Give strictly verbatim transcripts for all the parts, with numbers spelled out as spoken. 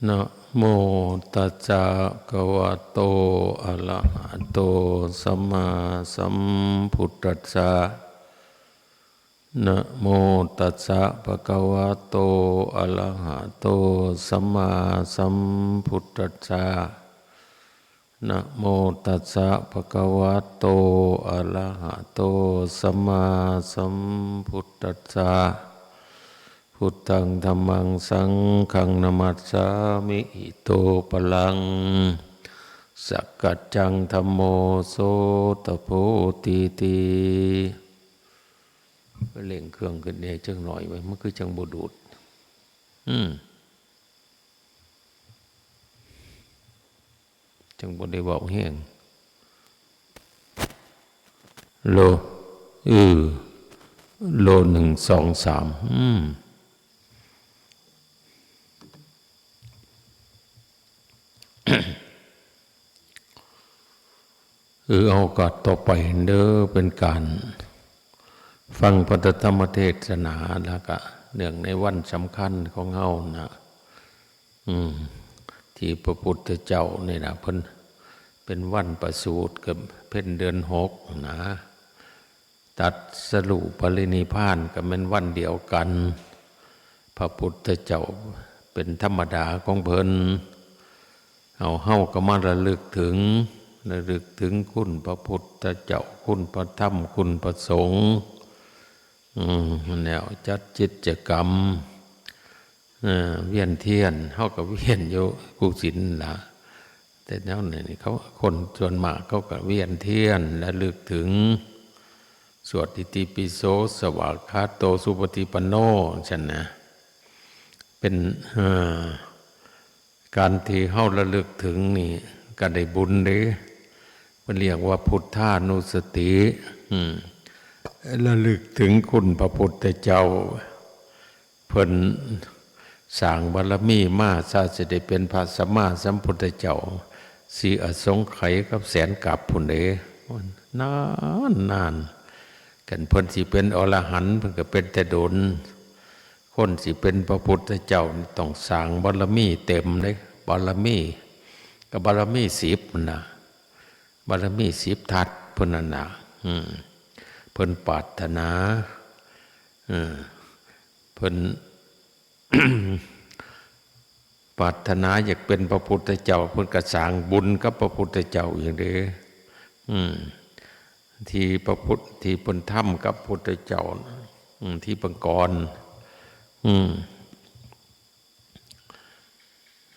นะโมตัสสะภะคะวะโต อะระหะโต สัมมาสัมพุทธัสสะ นะโมตัสสะภะคะวะโต อะระหะโต สัมมาสัมพุทธัสสะ นะโมตัสสะภะคะวะโต อะระหะโต สัมมาสัมพุทธัสสะ พุทธังธัมมังสังฆังนะมัสสามิ อิโตปะลัง สักกัจจังธัมโม โสตะโพ ตีติ ไปเร่งเครื่องขึ้นแหน่จักหน่อยไว้ย มันคือจั่งบ่ดูด อืม จั่งบ่ได้เว้าแฮง โล เออ โล หนึ่ง สอง สาม อืม เออ เอาโอกาสต่อไปเด้อ เป็นการฟังพระธรรมเทศนา แล้วก็เนื่องในวันสำคัญของเฮานะ อืม ที่พระพุทธเจ้านี่นะ เพิ่นเป็นวันประสูติกับเพ็ญเดือนหกนะ ตรัสรู้ปรินิพพานก็แม่นวันเดียวกัน พระพุทธเจ้าเป็นธรรมดาของเพิ่น เอาเฮาก็มาระลึกถึง ระลึกถึงคุณพระพุทธเจ้า คุณพระธรรม คุณพระสงฆ์ อืม แล้วจัดกิจกรรม เอ่อ เวียนเทียน เฮาก็เวียนอยู่กู้ศีลล่ะ แต่แนวนี้เขา คนส่วนมากเขาก็เวียนเทียน ระลึกถึง สวดอิติปิโส สวากขาโต สุปฏิปันโน ซั่นนะ เป็น เอ่อ การที่เฮาระลึกถึงนี่ก็ได้บุญเด้ เพิ่นเรียกว่าพุทธานุสติ อืม ระลึกถึงคุณพระพุทธเจ้า เพิ่นสร้างบารมีมา ซะสิได้เป็นพระสัมมาสัมพุทธเจ้า สี่อสงไขยกับแสนกัปพุ้นเด้ นานนาน คันเพิ่นสิเป็นอรหันต์ เพิ่นก็เป็นแต่โดน คนสิเป็นพระพุทธเจ้านี่ต้องสร้างบารมีเต็มเลย บารมี ก็บารมีสิบนั่นนะ บารมีสิบทัศเพิ่นนั่นนะ อืม เพิ่นปรารถนา เออ เพิ่น ปรารถนาอยากเป็นพระพุทธเจ้า เพิ่นก็สร้างบุญกับพระพุทธเจ้าอย่างเด้ อืม ที่พระพุทธ ที่เพิ่นทำกับพุทธเจ้า อืม ที่ปางก่อน อืม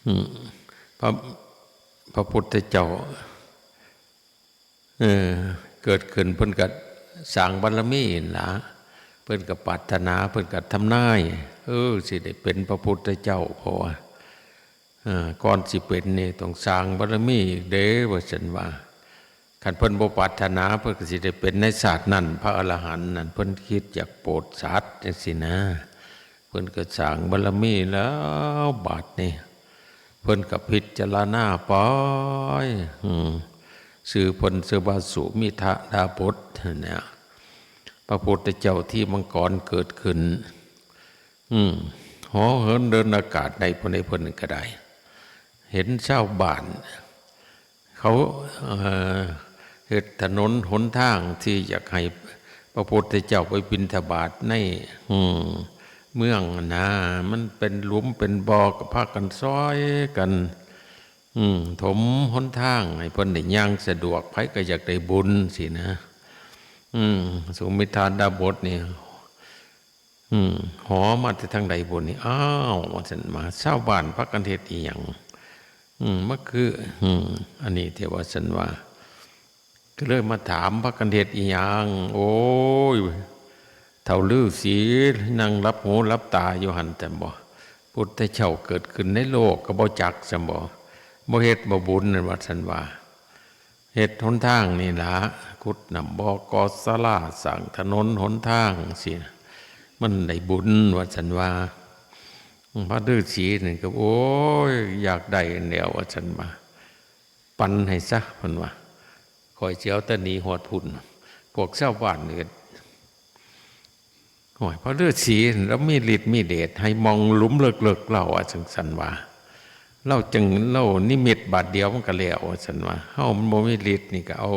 อืม พระ พระพุทธเจ้า เออ เกิดขึ้นเพิ่นก็สร้างบารมีนั่นล่ะ เพิ่นก็ปรารถนา เพิ่นก็ทำนาย เออ สิได้เป็นพระพุทธเจ้า เพราะว่า เออ ก่อนสิเป็นนี่ต้องสร้างบารมีอีกเด้ ว่าซั่นว่า คันเพิ่นบ่ปรารถนา เพิ่นก็สิได้เป็นในชาตินั้น พระอรหันต์นั่น เพิ่นคิดอยากโปรดสัตว์จั่งซี้นะ เพิ่นก็สร้างบารมีแล้ว บาดนี้ เพิ่นก็พิจารณาไป อืม ชื่อเพิ่นชื่อว่าสุมิทดาบสเนี่ย พระพุทธเจ้าที่มังกรเกิดขึ้น อืม เหาะเหินเดินอากาศได้ ผู้ใดผู้หนึ่งก็ได้ เห็นชาวบ้าน เขา เอ่อ เฮ็ดถนนหนทางที่อยากให้พระพุทธเจ้าไปบิณฑบาตใน อืม เมืองนะ มันเป็นหลุมเป็นบ่อ ก็พากันซอยกัน อืม ถมหนทางให้เพิ่นได้ย่างสะดวก ไผก็อยากได้บุญสินะ อืม สุมิทดาบสนี่ อืม เหาะมาแต่ทางใดบุนี่ อ้าว ว่าซั่นมา ชาวบ้านพากันเฮ็ดอีหยัง อืม มาคือ อืม อันนี้แท้ ว่าซั่นว่า ก็เลยมาถาม พากันเฮ็ดอีหยัง โอ้ย เฒ่าฤๅษีนั่งหลับหูหลับตาอยู่หั่น แต่บ่ พุทธเจ้าเกิดขึ้นในโลกก็บ่จัก ซั่นบ่ บ่เฮ็ดบ่บุญนั่น ว่าซั่นว่า เฮ็ดหนทางนี่ล่ะ ขุดน้ำบ่อ ก่อศาลา สร้างถนนหนทางสิ มันได้บุญ ว่าซั่นว่า พระฤๅษีนั่นก็ โอ้ย อยากได้แนว ว่าซั่นว่า ปันให้ซะ เพิ่นว่า ข้อยสิเอาแต่หนีฮอดพุ้น พวกชาวบ้านนี่ก็ โอ้ย พระฤๅษีนั่นลาวมีฤทธิ์มีเดช ให้มองหลุมเลิกๆ ลาวว่าจั่งซั่นว่า ลาวจั่ง ลาวนิมิตบาดเดียวมันก็แล้ว ว่าซั่นว่า เฮามันบ่มีฤทธิ์นี่ก็เอา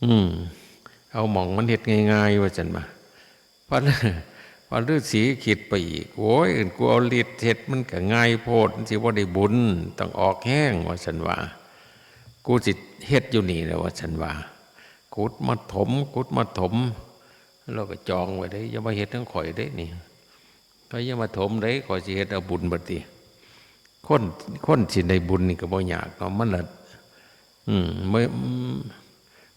อืม เอาหม่องมันเฮ็ดง่ายๆ ว่าซั่นว่า พระ พระฤาษีคิดไปอีก โอ้ย กูเอาฤทธิ์เฮ็ดมันก็ง่ายโพด มันสิบ่ได้บุญ ต้องออกแฮง ว่าซั่นว่า กูสิเฮ็ดอยู่นี่แหละ ว่าซั่นว่า ขุดมาถม ขุดมาถม แล้วก็จองไว้เด้ อย่ามาเฮ็ดของข้อยเด้นี่ ไผอย่ามาถมเด้ ข้อยสิเฮ็ดเอาบุญบัดนี้ คน คนสิได้บุญนี่ก็บ่ยากเนาะ มันละ อืม เมื่อ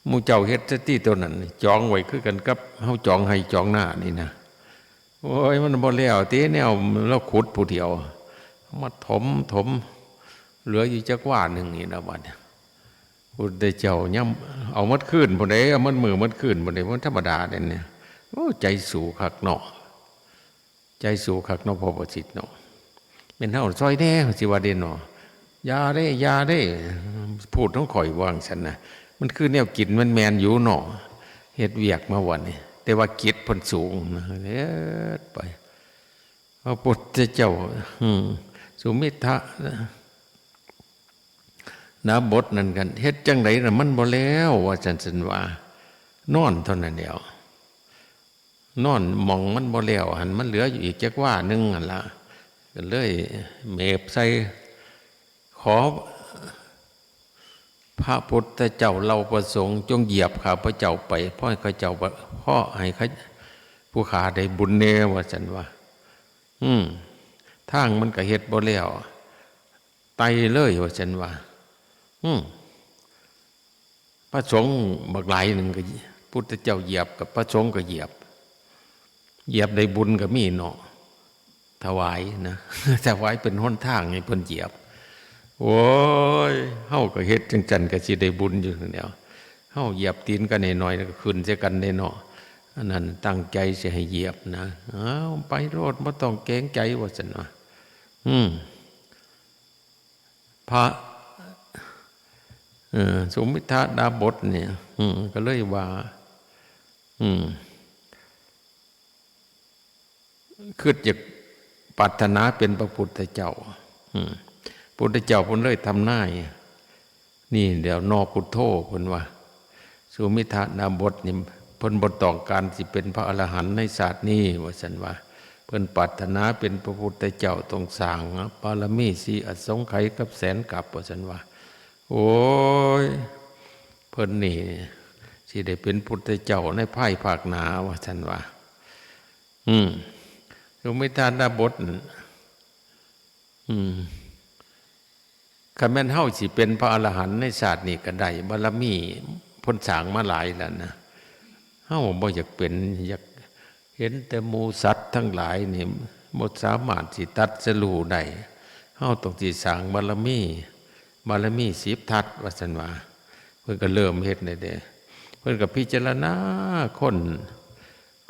หมู่เจ้าเฮ็ดซะติ ตัวนั้นจองไว้คือกันกับเฮาจองไฮ่จองนานี่นะ โอ้ย มันบ่แล้วติ แนวลาวขุดผู้เดียว มาถม ถม เหลืออยู่จักวาหนึ่งนี่นะบัดนี้ พุทธเจ้ายังเอาหมดคืนพุ้นเด้ เอาหมดมื้อหมดคืนพุ้นเด้ บ่ธรรมดาเด้เนี่ย โอ้ ใจสู้คักเนาะ ใจสู้คักเนาะ พระประสิทธิ์เนาะ แม่นเฮาซอยแหน่ สิว่าเด้เนาะ อย่าเด้ อย่าเด้ พูดของข้อยว่าจั่งซั้นนะ มันคือแนวกินมันแม่นอยู่เนาะ เฮ็ดเวียกมาวันนี้ แต่ว่ากิจเพิ่นสูงนะ เฮ็ดไป พระพุทธเจ้า อืม สุมิทธะ ดาบสนั่นกัน เฮ็ดจั่งใดน่ะมันบ่แล้ว ว่าซั่น ซั่นว่า นอนเท่านั้นแหล้ว นอนหม่องมันบ่แล้วหั่น มันเหลืออยู่อีกจักวาหนึ่งหั่นล่ะ ก็เลยเหมบใส่ ขอพระพุทธเจ้าเหล่าพระสงฆ์จงเหยียบข้าพเจ้าไป เพราะให้ข้าเจ้า เพราะให้ข้า ผู้ข้าได้บุญแหน่ ว่าซั่นว่า อืม ทางมันก็เฮ็ดบ่แล้ว ไต่เลย ว่าซั่นว่า อืม พระสงฆ์บักหลายหนึ่งก็ พุทธเจ้าเหยียบกับพระสงฆ์ก็เหยียบ เหยียบได้บุญก็มีเนาะ ถวายนะ ถวายเป็นหนทางให้เพิ่นเหยียบ โอ้ย เฮาก็เฮ็ดจั่งซั้นก็สิได้บุญอยู่แหล้ว เฮาเหยียบตีนกันน้อยๆ แล้วก็ขึ้นใส่กันได้เนาะ อันนั้นตั้งใจสิให้เหยียบนะ เอาไปโลด บ่ต้องเกรงใจ ว่าซั่นว่า อืม พระ เอ่อ สุมิทธะดาบสเนี่ย อืม ก็เลยว่า อืม คิดอยากปรารถนาเป็นพระพุทธเจ้า อืม พุทธเจ้าเพิ่นเลยทำนาย นี่เดี๋ยวนอพุทโธเพิ่นว่า สุมิทธะดาบสนี่เพิ่นบ่ต้องการสิเป็นพระอรหันต์ในชาตินี้ ว่าซั่นว่า เพิ่นปรารถนาเป็นพระพุทธเจ้าต้องสร้างบารมีสี่อสงไขยกับแสนกัป ว่าซั่นว่า โอ้ย เพิ่นนี่สิได้เป็นพุทธเจ้าในภายภาคหน้า ว่าซั่นว่า อืม สุมิทธะดาบส อืม คันแม่นเฮาสิเป็นพระอรหันต์ในชาตินี้ก็ได้ บารมีเพิ่นสร้างมาหลายแล้วนะ เฮาบ่อยากเป็น อยากเห็นแต่หมู่สัตว์ทั้งหลายนี่บ่สามารถสิตรัสรู้ได้ เฮาต้องสิสร้างบารมี บารมีสิบทัศ ว่าซั่นว่า เพิ่นก็เริ่มเฮ็ดได้เด้ เพิ่นก็พิจารณาคน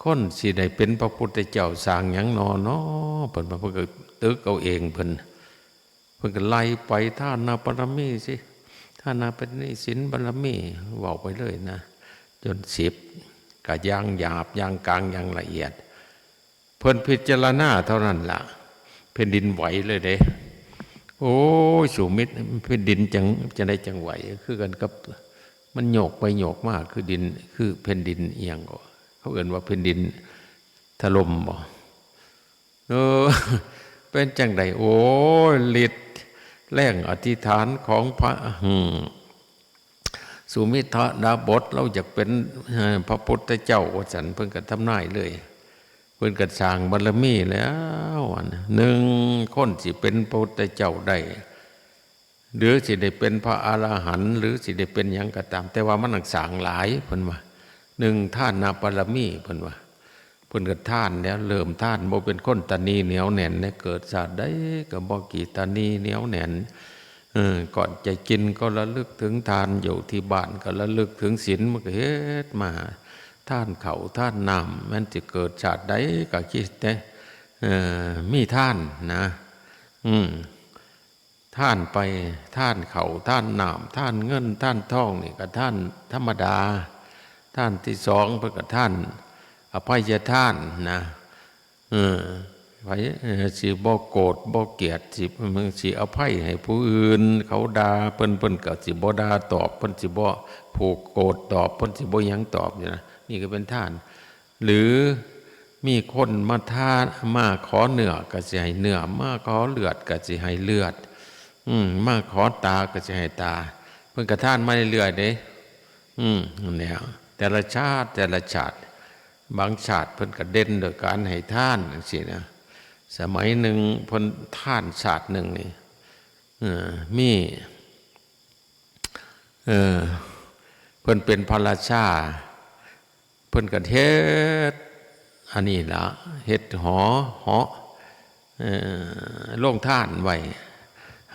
คนสิได้เป็นพระพุทธเจ้าสร้างหยังน้อเนาะ เพิ่นว่า เพิ่นก็ตึกเอาเองเพิ่น เพิ่นก็ไล่ไป ทานบารมีสิ ทานบารมี ศีลบารมี เว้าไปเลยนะ จนสิบ ก็อย่างหยาบ อย่างกลาง อย่างละเอียด เพิ่นพิจารณาเท่านั้นล่ะ แผ่นดินไหวเลยเด้ โอ้ย สุมิทธะ แผ่นดินจั่ง จั่งใดจั่งไหว คือกันกับ มันโยกไปโยกมา คือดิน คือแผ่นดินอิหยังก็ เขาเอิ้นว่าแผ่นดินถล่มบ่ เออ เป็นจั่งใด โอ้ย ฤทธิ์แรงอธิษฐานของพระ อืม สุมิทธะดาบส ลาวอยากเป็น เอ่อ พระพุทธเจ้า ว่าซั่น เพิ่นก็ทำนายเลย เพิ่นก็สร้างบารมีแล้ว อันหนึ่ง คนสิเป็นพระพุทธเจ้าได้ หรือสิได้เป็นพระอรหันต์ หรือสิได้เป็นหยังก็ตาม แต่ว่ามันต้องสร้างหลาย เพิ่นว่า หนึ่ง ทานบารมี เพิ่นว่า เพิ่นก็ทานแล้ว เริ่มทาน บ่เป็นคนตระหนี่เหนียวแน่น ในเกิดชาติใดก็บ่ขี้ตระหนี่เหนียวแน่น เออ ก่อนจะกินก็ระลึกถึงทาน อยู่ที่บ้านก็ระลึกถึงศีล มันก็เฮ็ดมา ทานข้าวทานน้ำ แม่นสิเกิดชาติใดก็คิดแต่ เอ่อ มีทานนะ อืม ทานไป ทานข้าว ทานน้ำ ทานเงิน ทานทองนี่ก็ทานธรรมดา ทานที่สองเพิ่นก็ทานอภัยทานนะ เออ ไผ เอ่อ สิบ่โกรธบ่เกลียด สิ สิอภัยให้ผู้อื่น เขาด่าเพิ่น เพิ่นก็สิบ่ด่าตอบ เพิ่นสิบ่ผูกโกรธตอบ เพิ่นสิบ่หยังตอบนี่นะ นี่ก็เป็นทาน หรือมีคนมาทาน มาขอเนื้อก็สิให้เนื้อ มาขอเลือดก็สิให้เลือด อืม มาขอตาก็สิให้ตา เพิ่นก็ทานมาเรื่อยๆเด้ อืม นั่นแหละ แต่ละชาติ แต่ละชาติ บางชาติเพิ่นก็เด่นโดยการให้ทานจังซี้นะ สมัยหนึ่งเพิ่นทานชาติหนึ่งนี่ เอ่อ มี เอ่อ เพิ่นเป็นพระราชา เพิ่นก็เฮ็ดอันนี้ล่ะ เฮ็ดหอ หอ เอ่อ โรงทานไว้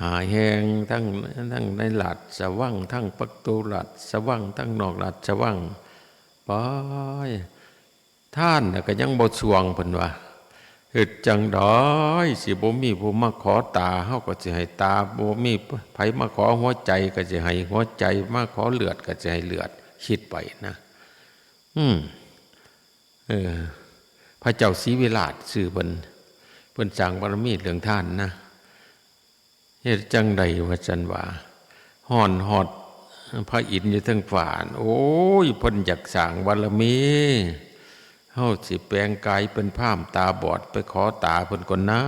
ห้าแห่ง ทั้ง ทั้งในราชวัง ทั้งประตูราชวัง ทั้งนอกราชวัง ไป ทานน่ะก็ยังบ่ส่วงเพิ่นว่า เฮ็ดจั่งใดสิบ่มีผู้มาขอตา เฮาก็สิให้ตา บ่มีไผมาขอหัวใจก็สิให้หัวใจ มาขอเลือดก็สิให้เลือด คิดไปนะ อืม เออ พระเจ้าศรีวิราชชื่อเพิ่น เพิ่นสร้างบารมีเรื่องทานนะ เฮ็ดจั่งใดว่าซั่นว่า ฮ้อนฮอดพระอินทร์อยู่เทิงฟ้า โอ้ย เพิ่นอยากสร้างบารมี เฮาสิแปลงกายเป็นพราหมณ์ตาบอดไปขอตาเพิ่นก่อนนะ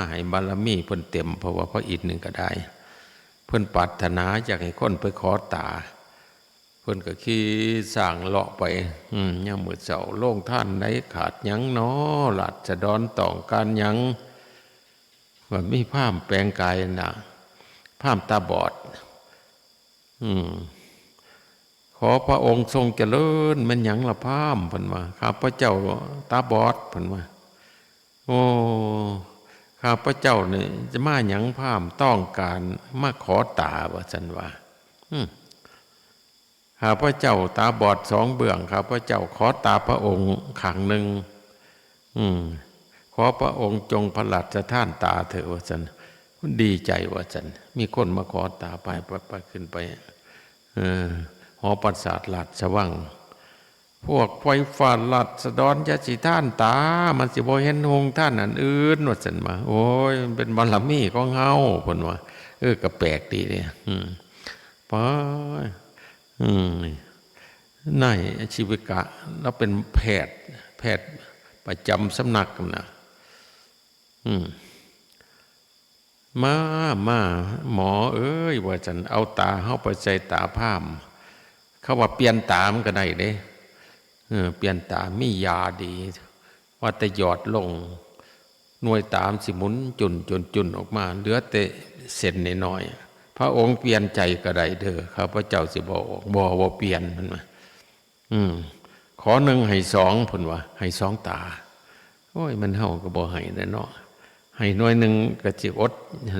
ให้บารมีเพิ่นเต็ม เพราะว่าพระอินทร์นี่ก็ได้ เพิ่นปรารถนาอยากให้คนไปขอตา เพิ่นก็ขี่ช้างเลาะไป อืม ยามมื้อเช้า โรงทานใดขาดหยังน้อ ราษฎรต้องการหยัง ว่ามีพราหมณ์แปลงกายน่ะ พราหมณ์ตาบอด อืม ขอพระองค์ทรงเจริญ แม่นหยังล่ะพราหมณ์ เพิ่นว่า ข้าพเจ้าตาบอด เพิ่นว่า โอ้ ข้าพเจ้านี่จะมาหยังพราหมณ์ ต้องการมาขอตา ว่าซั่นว่า อืม ข้าพเจ้าตาบอดสองเบื้อง ข้าพเจ้าขอตาพระองค์ข้างหนึ่ง อืม ขอพระองค์จงพระราชทานตาเถอะ ว่าซั่น ดีใจ ว่าซั่น มีคนมาขอตา ไป ไป ไป ขึ้นไป เออ หอปราสาทราชวัง พวกไพร่ฟ้าราษฎรอย่าสิทานตา มันสิบ่เห็นฮุงทานอันอื่น ว่าซั่นว่า โอ้ย มันเป็นบารมีของเฮา เพิ่นว่า เออ ก็แปลกดีเด้ อืม ไป อืม นายชีวิกะ ลาวเป็นแพทย์ แพทย์ประจำสำนักนั่นน่ะ อืม มา มา หมอเอ้ย ว่าซั่น เอาตาเฮาไปใส่ตาพราหมณ์ เขาว่าเปลี่ยนตามันก็ได้เด้ เออ เปลี่ยนตา มียาดี ว่าแต่หยอดลง หน่วยตามันสิหมุนจุ่น จุ่น จุ่นออกมา เหลือแต่เส้นน้อยๆ พระองค์เปลี่ยนใจก็ได้เด้อ ข้าพเจ้าสิบ่ออก บ่ บ่เปลี่ยน เพิ่นว่า อืม ขอหนึ่งให้สอง เพิ่นว่า ให้สองตา โอ้ย มันเฮาก็บ่ให้แหละเนาะ ให้หน่วยหนึ่งก็สิอด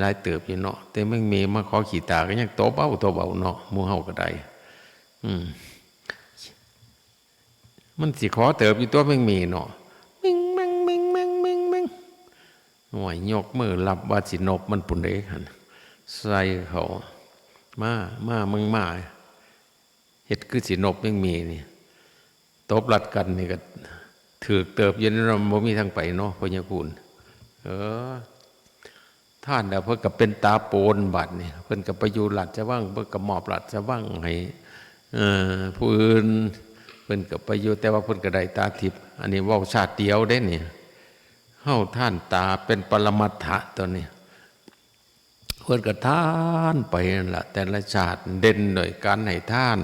หลายเติบอยู่เนาะ แต่แมงเมมาขอขี้ตาก็ยังตบเอา ตบเอาเนาะ หมู่เฮาก็ได้ อืม มันสิขอเติบอยู่ตัวแมงเมเนาะ มิงแมง มิงแมง มิงแมง โอ้ย ยกมือรับว่าสินบมันพุ้นเด้ หั่น ใส่เขา มา มา มึงมา เฮ็ดคือสินบแมงเมนี่ ตบลัดกันนี่ก็ถืกเติบอยู่เนาะ บ่มีทางไปเนาะ พญาคุณ เออ ทานแล้วเพิ่นก็เป็นตาโปนบัดนี่ เพิ่นก็ไปอยู่ราชวัง เพิ่นก็มอบราชวังให้ เอ่อ ผู้อื่น เพิ่นก็ไปอยู่ แต่ว่าเพิ่นก็ได้ตาทิพย์ อันนี้เว้าชาติเดียวเด้นี่ เฮาทานตาเป็นปรมัตถะตัวนี้ เพิ่นก็ทานไปนั่นล่ะ แต่ละชาติเด่นโดยการให้ทาน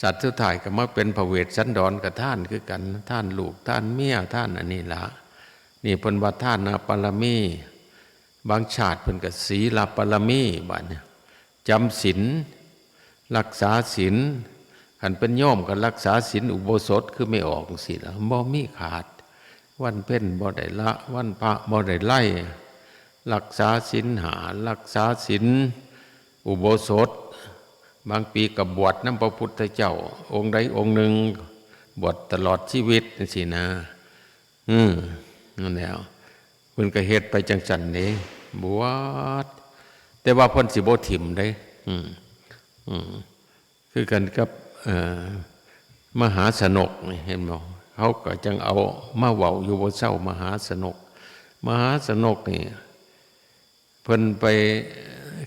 ชาติสุดท้ายก็มาเป็นพระเวสสันดรก็ทานคือกัน ทานลูก ทานเมีย ทานอันนี้ล่ะ นี่เพิ่นว่าทานบารมี บางชาติเพิ่นก็ศีลบารมี บัดนี้ จำศีล รักษาศีล คันเป็นโยมก็รักษาศีลอุโบสถ คือแม่ออกจั่งซี้ล่ะ บ่มีขาด วันเพ็ญบ่ได้ละ วันพระบ่ได้ไล่ รักษาศีลห้า รักษาศีลอุโบสถ บางปีก็บวชนำพระพุทธเจ้า องค์ใดองค์หนึ่ง บวชตลอดชีวิตจั่งซี้นะ อืม นั่นแหละ เพิ่นก็เฮ็ดไปจั่งซั่นเด้ บวช แต่ว่าเพิ่นสิบ่ถิ่มเด้ อืม อืม คือกันกับ เอ่อ มหาสนกนี่ เห็นบ่ เขาก็จั่งเอามาเว้าอยู่บ่เซา มหาสนก มหาชนกนี่ เพิ่นไป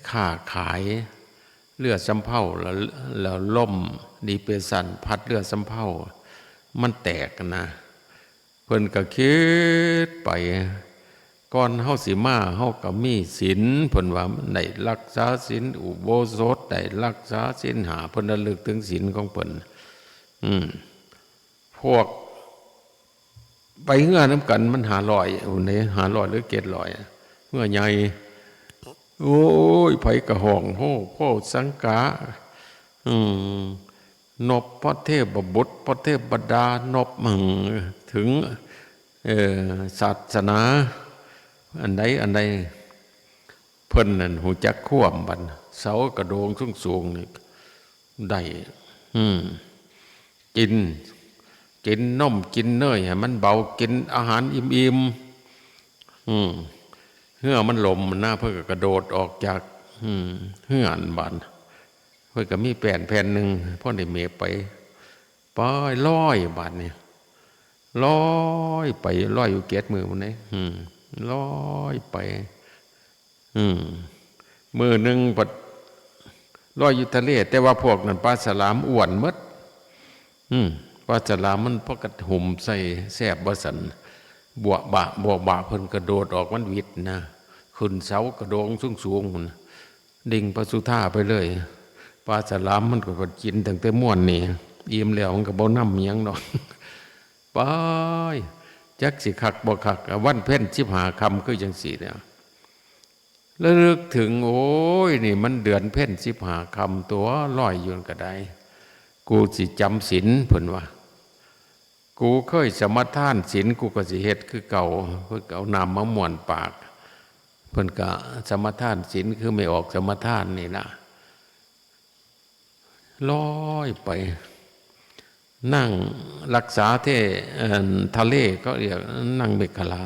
ค้าขายเรือสำเภา แล้ว แล้วลมดีเปรสชันพัดเรือสำเภา มันแตกนะ เพิ่นก็คิดไป ก่อนเฮาสิมา เฮาก็มีศีล เพิ่นว่า มันได้รักษาศีลอุโบสถ ได้รักษาศีลห้า เพิ่นระลึกถึงศีลของเพิ่น อืม พวกไปเฮือนำกันมันห้าร้อย พุ้นเด้ ห้าร้อยหรือเจ็ดร้อย เฮือใหญ่ โอ้ย ไผก็ฮ้องโฮโพสังกา อืม นบพระเทพบุตร พระเทพดา นบ อืม ถึง เอ่อ ศาสนา อันใดอันใด เพิ่นนั่นฮู้จักความบัด เสากระโดงสูงๆ นี่ ได้ อืม กิน กินนม กินเนยให้มันเบา กินอาหารอิ่มๆ อืม เฮือมันล่มนะ เพิ่นก็กระโดดออกจาก อืม เฮือนั่นบาด เพิ่นก็มีแป้นแผ่นหนึ่ง พอได้เมบไป ไปลอยบาดนี่ ลอยไป ลอยอยู่เจ็ดมื้อพุ้นเด้ อืม ลอยไป อืม มื้อหนึ่งพัดลอยอยู่ทะเล แต่ว่าพวกนั้นปลาฉลามอ้วนหมด อืม ปลาฉลามมันพากันหุมใส่แซ่บว่าซั่น บัวบะ บัวบะ เพิ่นกระโดดออก มันหวิดนะ ขึ้นเสากระโดงสูงๆ พุ้น ดิ่งพระสุธาไปเลย ปลาฉลามมันก็กินตั้งแต่ม่วนนี่ อิ่มแล้วมันก็บ่นำหยังดอก ไป จักสิคักบ่คัก วันเพ็ญสิบห้าค่ำคือจังซี่เนี่ย ระลึกถึง โอ้ย นี่มันเดือนเพ็ญสิบห้าค่ำตัว ลอยอยู่นั่นก็ได้ กูสิจำศีล เพิ่นว่า กูเคยสมาทานศีล กูก็สิเฮ็ดคือเก่า เพิ่นก็เอาน้ำมาม้วนปาก เพิ่นก็สมาทานศีล คือไม่ออกสมาทานนี่ล่ะ ลอยไป นางรักษาเท เอิ่น ทะเล เขาเรียกนางเมขลา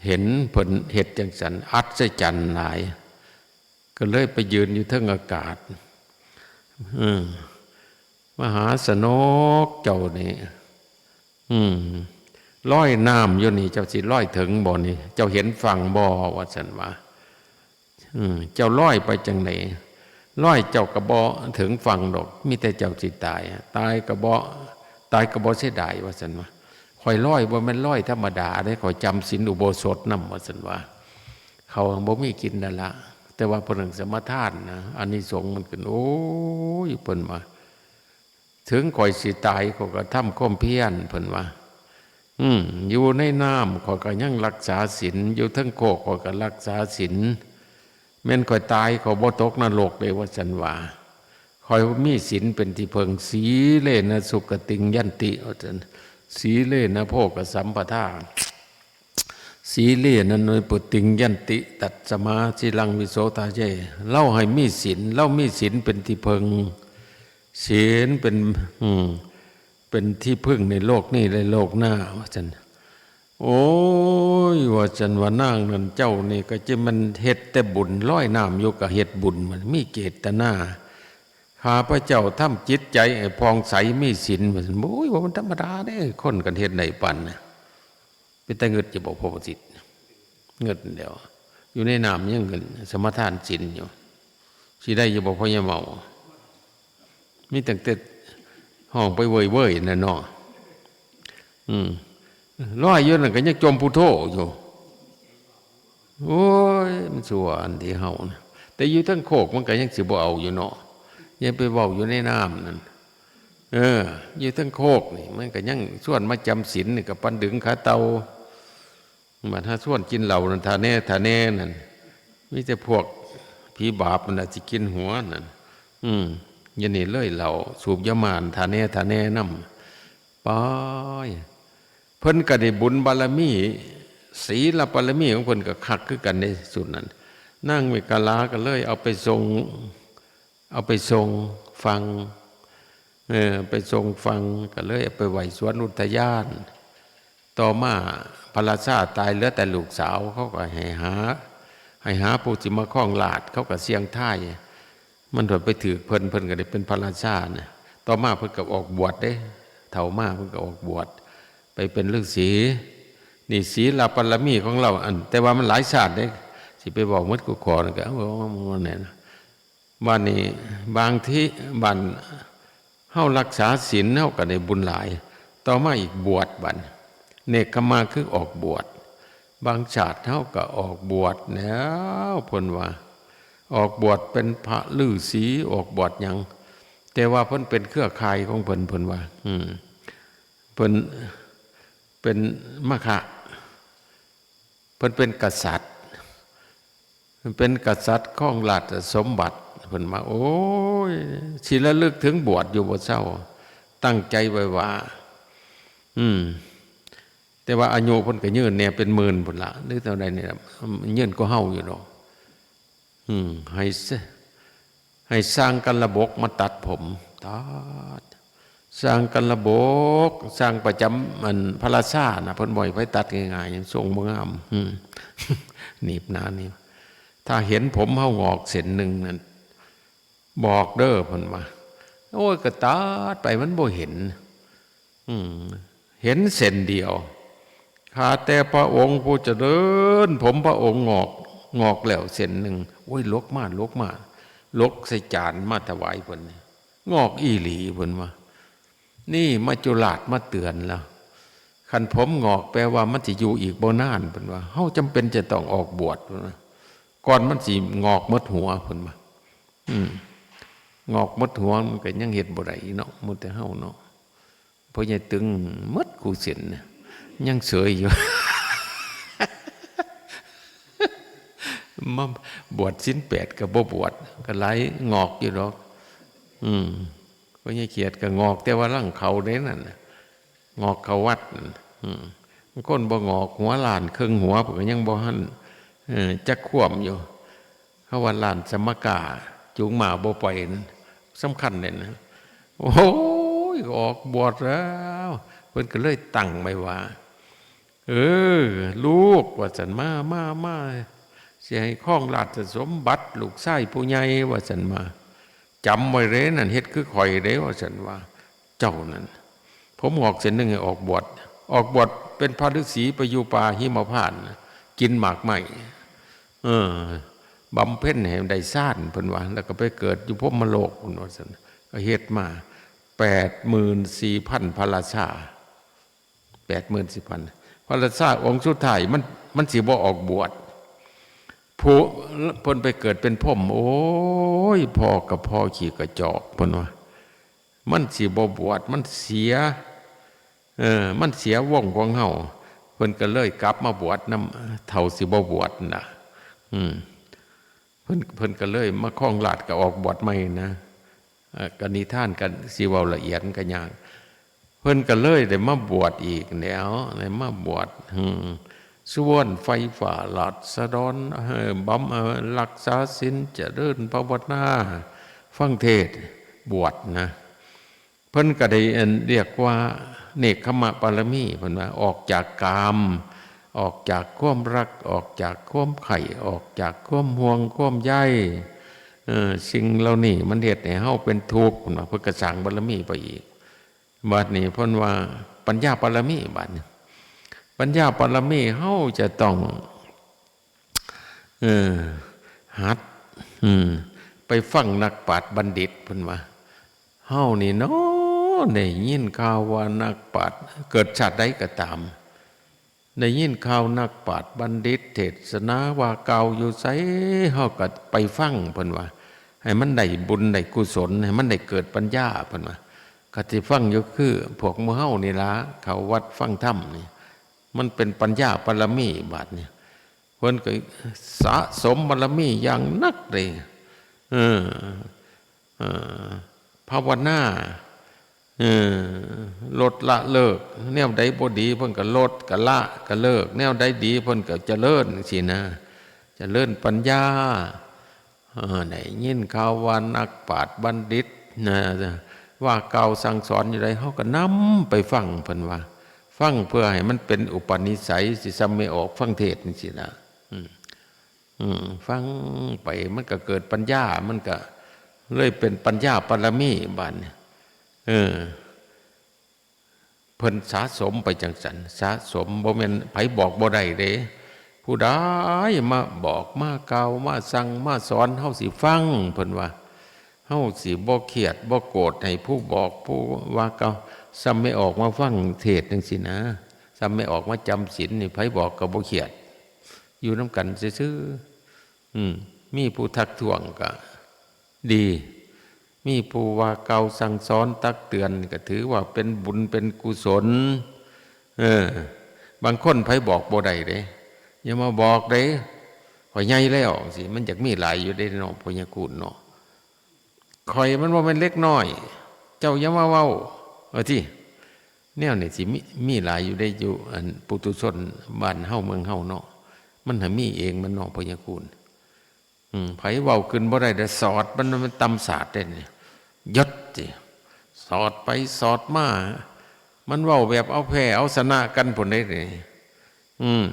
เห็นเพิ่นเฮ็ดจังซั่น อัศจรรย์หลาย ก็เลยไปยืนอยู่เทิงอากาศ อืม มหาชนกเจ้านี่ อืม ลอยน้ำอยู่นี่ เจ้าสิลอยถึงบ่นี่ เจ้าเห็นฝั่งบ่ ว่าซั่นว่า อืม เจ้าลอยไปจั่งใด ลอยเจ้าก็บ่ถึงฝั่งดอก มีแต่เจ้าสิตาย ตายก็บ่ ตายก็บ่เสียดาย ว่าซั่นว่า ข้อยลอยบ่แม่นลอยธรรมดาเด้ ข้อยจำศีลอุโบสถนำ ว่าซั่นว่า เขาบ่มีกินนั่นละ แต่ว่าเพิ่นสมาทานนะ อานิสงส์มันขึ้น โอ้ย เพิ่นว่า ถึงข้อยสิตาย ข้อยก็ทำความเพียร เพิ่นว่า อืม อยู่ในน้ำ ข้อยก็ยังรักษาศีล อยู่เทิงโคก ข้อยก็รักษาศีล แม่นข้อยตาย ข้อยบ่ตกนรกเด้ ว่าซั่นว่า ข้อยมีศีลเป็นที่พึ่ง สีเลนะสุขติงยันติ ว่าซั่น สีเลนะโภคสัมปทา สีเลนะนิพพุติงยันติ ตัสมาสีลังวิโสทาเย ลาวให้มีศีล ลาวมีศีลเป็นที่พึ่ง ศีลเป็น อืม เป็นที่พึ่งในโลกนี้และโลกหน้า ว่าซั่น โอ้ย ว่าซั่นว่านางนั่น เจ้านี่ก็จะมันเฮ็ดแต่บุญ ลอยน้ำอยู่ก็เฮ็ดบุญ มันมีเจตนา ข้าพเจ้าทำจิตใจให้ผ่องใสมีศีล ว่าซั่น โอ้ย ว่ามันธรรมดาเด้ คนกันเฮ็ดได้ปานนะ เป็นตาเงิดจะบอกพระประสิทธิ์ เงิดเดียว อยู่ในน้ำยังเงิน สมาทานศีลอยู่ สิได้อยู่บ่พ่อใหญ่เมา มีตั้งแต่ห้องไปเว่ยๆ นั่นเนาะ อืม ลอยอยู่นั่นก็ยังจมพุทโธอยู่ โอ้ย มันชั่วอันที่เฮานะ แต่อยู่เทิงโคกมันก็ยังสิบ่เอาอยู่เนาะ ยังไปเว้าอยู่ในน้ำนั่น เออ อยู่เทิงโคกนี่ มันก็ยังชวนมาจำศีลนี่ ก็ปานดึงขาเต่า บัดหาชวนกินเหล้านั่น ท่าแน่ ท่าแน่นั่น มีแต่พวกผีบาปนั่นน่ะสิกินหัวนั่น อืม อย่างนี้เลยเหล้า สูบยาม่าน ท่าแน่ ท่าแน่นำ ไป เพิ่นก็ได้บุญบารมี ศีลบารมีของเพิ่นก็คักคือกันในสุดนั้น นางเมขลาก็เลยเอาไปส่ง เอาไปส่งฝั่ง เออ ไปส่งฝั่ง ก็เลยเอาไปไว้สวนอุทยาน ต่อมาพระราชาตายเหลือแต่ลูกสาว เขาก็ให้หา ให้หาผู้สิมาครองราชย์ เขาก็เสี่ยงทาย มันถดไปถืกเพิ่น เพิ่นก็ได้เป็นพระราชานะ ต่อมาเพิ่นก็ออกบวชเด้ เฒ่ามาเพิ่นก็ออกบวช ไปเป็นฤาษี นี่ศีลบารมีของเรา อัน แต่ว่ามันหลายชาติเด้ สิไปเว้าหมดกู้ข้อนั่นก็ โอ้ มันแน่นะ บัดนี้ บางที บัดเฮารักษาศีล เฮาก็ได้บุญหลาย ต่อมาอีกบวชบัด เนกขมะคือออกบวช บางชาติเฮาก็ออกบวชแล้ว เพิ่นว่า ออกบวชเป็นพระฤาษี ออกบวชหยัง แต่ว่าเพิ่นเป็นเครือข่ายของเพิ่น เพิ่นว่า อืม เพิ่น เป็นมัคคะ เพิ่นเป็นกษัตริย์ เพิ่นเป็นกษัตริย์ครองราชสมบัติ เพิ่นว่า โอ้ย สิระลึกถึงบวชอยู่บ่เซา ตั้งใจไว้ว่า อืม แต่ว่าอายุเพิ่นก็ยืนแน่ เป็นหมื่นพุ้นละ หรือเท่าใดนี่ล่ะ ยืนกว่าเฮาอยู่ดอก อืม ให้ซ- ให้ช่างกันระบกมาตัดผม ตัด ช่างกันระบก ช่างประจำ อัน พระราชานะ เพิ่นบ่ให้ไผตัดง่ายๆ ทรงบ่งาม อืม หนีบหนานี่ ถ้าเห็นผมเฮางอกเส้นหนึ่งนั่น บอกเด้อ เพิ่นว่า โอ้ย ก็ตัดไปมันบ่เห็น อืม เห็นเส้นเดียว ข้าแต่พระองค์ผู้เจริญ ผมพระองค์งอก งอกแล้วเส้นหนึ่ง โอ้ย หลกมา หลกมา หลกใส่จานมาถวายเพิ่น งอกอีหลี เพิ่นว่า นี่มัจจุราชมาเตือนแล้ว คันผมงอกแปลว่ามันสิอยู่อีกบ่นาน เพิ่นว่า เฮาจำเป็นจะต้องออกบวช เพิ่นว่า ก่อนมันสิงอกหมดหัว เพิ่นว่า อืม งอกหมดหัวมันก็ยังเฮ็ดบ่ได้เนาะ หมู่แต่เฮาเนาะ พ่อใหญ่ตึงหมดคู่เส้นน่ะ ยังเสยอยู่ มาบวชศีลแปดก็บ่บวช ก็หลายงอกอยู่ดอก อืม พ่อใหญ่เขียดก็งอกแต่ว่าหลังเขาเด้นั่นน่ะ งอกเขาวัดนั่น อืม บางคนบ่งอกหัวล้าน ครึ่งหัว เพิ่นก็ยังบ่ทัน เออ จักขวมอยู่ เขาว่าล้านสมกา จูงหมาบ่ปล่อยนั่น สำคัญเลยนะ โอ้ย ออกบวชแล้ว เพิ่นก็เลยตั้งไว้ว่า เออ ลูก ว่าซั่น มา มา มา สิให้ครองราชสมบัติ ลูกชายผู้ใหญ่ ว่าซั่น มา จำไว้เด้นั่น เฮ็ดคือข้อยเด้ ว่าซั่นว่า เจ้านั่น ผมงอกเส้นหนึ่งให้ออกบวช ออกบวชเป็นพระฤาษีไปอยู่ป่าหิมพานต์น่ะ กินหมากไม้ เออ บำเพ็ญให้ได้ฌาน เพิ่นว่า แล้วก็ไปเกิดอยู่พรหมโลก เพิ่นว่าซั่น ก็เฮ็ดมา แปดหมื่นสี่พัน พระราชา แปดหมื่นสี่พัน พระราชาองค์สุดท้าย มัน มันสิบ่ออกบวช ผู้ เพิ่นไปเกิดเป็นพรหม โอ้ย พ่อกับพ่อขี้กระจอก เพิ่นว่า มันสิบ่บวช มันเสีย เออ มันเสียวงของเฮา เพิ่นก็เลยกลับมาบวชนำ เฒ่าสิบ่บวชน่ะ อืม เพิ่น เพิ่นก็เลยมาครองราชย์ ก็ออกบวชใหม่นะ เอ่อ ก็นิทานกัน สิเว้าละเอียดมันก็ยาก เพิ่นก็เลยได้มาบวชอีกแล้ว ได้มาบวช อืม สวรรค์ไฟฟ้าราษฎร เอ่อ บำ เอ่อ รักษาศีล เจริญภาวนา ฟังเทศน์ บวชนะ เพิ่นก็ได้ อัน เรียกว่าเนกขมะบารมี เพิ่นว่าออกจากกาม ออกจากความรัก ออกจากความใคร่ ออกจากความห่วงความใย เอ่อ สิ่งเหล่านี้มันเฮ็ดให้เฮาเป็นทุกข์ เพิ่นว่า เพิ่นก็สร้างบารมีไปอีก บัดนี้เพิ่นว่าปัญญาบารมี บัดนี้ ปัญญาบารมีเฮาจะต้อง เออ หัด อืม ไปฟังนักปราชญ์บัณฑิต เพิ่นว่า เฮานี่เนาะ ได้ยินข่าวว่านักปราชญ์ เกิดชาติใดก็ตาม ได้ยินข่าวนักปราชญ์บัณฑิตเทศนาว่ากล่าวอยู่ไส เฮาก็ไปฟัง เพิ่นว่า ให้มันได้บุญได้กุศล ให้มันได้เกิดปัญญา เพิ่นว่า ก็สิฟังอยู่คือพวกหมู่เฮานี่ล่ะ เข้าวัดฟังธรรมนี่ มันเป็นปัญญาบารมี บัดนี้ เพิ่นก็สะสมบารมีอย่างหนักเลย เออ เออ ภาวนา เออ ลดละเลิก แนวใดบ่ดีเพิ่นก็ลด ก็ละ ก็เลิก แนวใดดีเพิ่นก็เจริญจั่งซี้นะ เจริญปัญญา เออ ได้ยินข่าวว่านักปราชญ์บัณฑิตนะ ว่ากล่าวสั่งสอนอยู่ใด เฮาก็นำไปฟัง เพิ่นว่า ฟังเพื่อให้มันเป็นอุปนิสัย สิส่ำแม่ออกฟังเทศน์จั่งซี้นะ อืม อืม ฟังไปมันก็เกิดปัญญา มันก็เลยเป็นปัญญาบารมี บัดนี้ เออ เพิ่นสะสมไปจั่งซั้น สะสม บ่แม่นไผบอกบ่ได้เด้ ผู้ใดมาบอก มากล่าว มาสั่ง มาสอน เฮาสิฟัง เพิ่นว่า เฮาสิบ่เครียด บ่โกรธให้ผู้บอก ผู้ว่ากล่าว ซ่ำแม่ออกมาฟังเทศน์จั่งซี้นะ ซ่ำแม่ออกมาจำศีลนี่ ไผบอกก็บ่เครียด อยู่นำกันซื่อๆ อืม มีผู้ทักท้วงก็ดี มีผู้ว่ากล่าวสั่งสอนตักเตือนก็ถือว่าเป็นบุญเป็นกุศล เออ บางคนไผบอกบ่ได้เด้ อย่ามาบอกเด้ ข้อยใหญ่แล้ว สิ มันอยากมีหลายอยู่เด้เนาะ พ่อใหญ่คูณเนาะ ข้อยมันบ่แม่นเด็กน้อย เจ้าอย่ามาเว้า ว่าติ แนวนี้สิมี มีหลายอยู่เด้ อยู่ อัน ปุถุชนบ้านเฮาเมืองเฮาเนาะ มันหามีเองมันเนาะ พ่อใหญ่คูณ อืม ไผเว้าขึ้นบ่ได้ เดี๋ยวสอดมัน มันต่ำสาดเด้นี่ หยุดสิ สอดไปสอดมา มันเว้าแบบเอาแพ้เอาชนะกันพู้นเด้นี่ อืม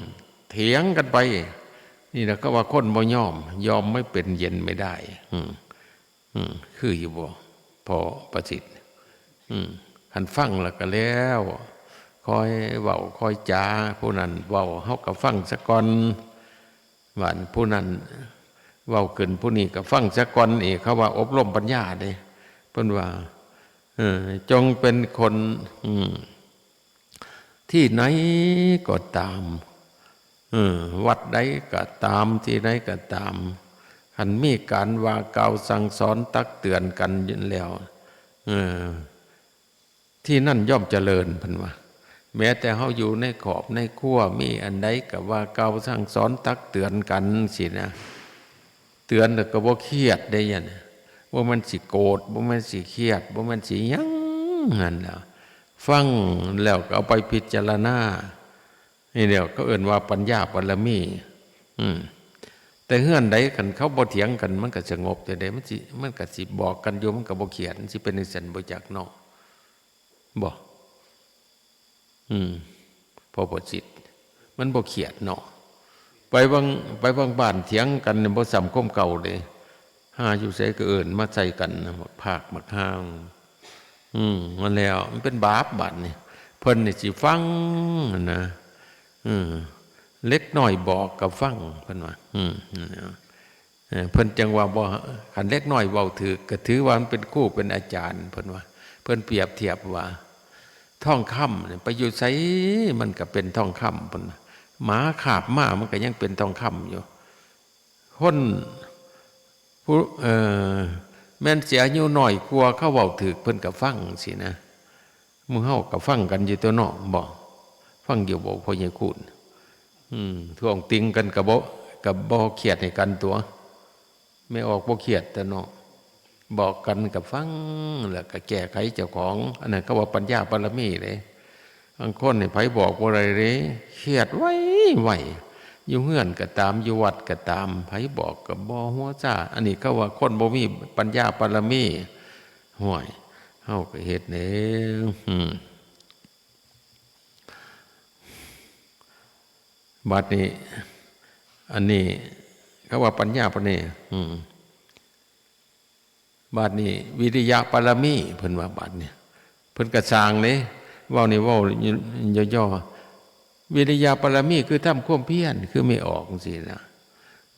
เถียงกันไป นี่แหละเขาว่าคนบ่ยอม ยอมไม่เป็นเย็นไม่ได้ อืม อืม คืออยู่บ่ พ่อประสิทธิ์ อืม คันฟังแล้วก็แล้ว คอยเว้าคอยจา ผู้นั้นเว้า เฮาก็ฟังซะก่อน ว่าผู้นั้นเว้าขึ้น ผู้นี้ก็ฟังซะก่อน เอ เขาว่าอบรมปัญญาเด้ เพิ่นว่า เออ จงเป็นคน อืม ที่ไหนก็ตาม เออ วัดใดก็ตาม ที่ใดก็ตาม คันมีการว่ากล่าวสั่งสอนตักเตือนกันอยู่แล้ว เออ ที่นั่นย่อมเจริญ เพิ่นว่า แม้แต่เฮาอยู่ในครอบในครัว มีอันใดก็ว่ากล่าวสั่งสอนตักเตือนกันสินะ เตือนแล้วก็บ่เครียดได้หยัง บ่แม่นสิโกรธ บ่แม่นสิเครียด บ่แม่นสิหยัง นั่นแหละ ฟังแล้วก็เอาไปพิจารณา นี่แหละเขาเอิ้นว่าปัญญาบารมี อืม แต่เฮือนใดคันเขาบ่เถียงกัน มันก็สงบจั่งใด มันสิ มันก็สิบอกกันอยู่ มันก็บ่เครียด มันสิเป็นจั่งซั้นบ่จักเนาะ บ่ อืม พ่อประสิทธิ์ มันบ่เครียดเนาะ ไปบาง ไปบางบ้านเถียงกันนี่บ่ซ้ำความเก่าเด้ หาอยู่ไสก็เอิ้นมาใส่กัน บักพร้าก บักห่า อืม นั่นแหละ มันเป็นบาปบาดนี่ เพิ่นนี่สิฟังนะ อืม เด็กน้อยบอกก็ฟัง เพิ่นว่า อืม นั่นแหละ เออ เพิ่นจั่งว่าบ่ คันเด็กน้อยเว้าถูก ก็ถือว่ามันเป็นครูเป็นอาจารย์ เพิ่นว่า เพิ่นเปรียบเทียบว่า ทองคำนี่ไปอยู่ไสมันก็เป็นทองคำ เพิ่นว่า หมาคาบมามันก็ยังเป็นทองคำอยู่ คนผู้ เอ่อ แม่นสิอายุน้อยกว่า เขาเว้าถูกเพิ่นก็ฟังสินะ หมู่เฮาก็ฟังกันอยู่ตั๊วเนาะ บ่ ฟังอยู่บ่ พ่อใหญ่คูณ อืม ท้วงติงกันก็บ่ ก็บ่เครียดให้กันตั๊ว แม่ออกบ่เครียดตั๊วเนาะ บอกกันก็ฟัง แล้วก็แก้ไขเจ้าของ อันนั้นเขาว่าปัญญาบารมีเด้ บางคนนี่ไผบอกบ่ได้เด้ เครียดไวๆ อยู่เฮือนก็ตาม อยู่วัดก็ตาม ไผบอกก็บ่หัวซ่า อันนี้เขาว่าคนบ่มีปัญญาบารมี ห้วย เฮาก็เฮ็ดเด้ อืม บัดนี้ อันนี้เขาว่าปัญญาปะเนี่ย อืม บัดนี้ วิริยะปารมี เพิ่นว่าบัดนี้ เพิ่นก็สร้างเด้ เว้านี่เว้าย่อๆ วิริยะปารมีคือทำความเพียร คือแม่ออกจั่งซี้นะ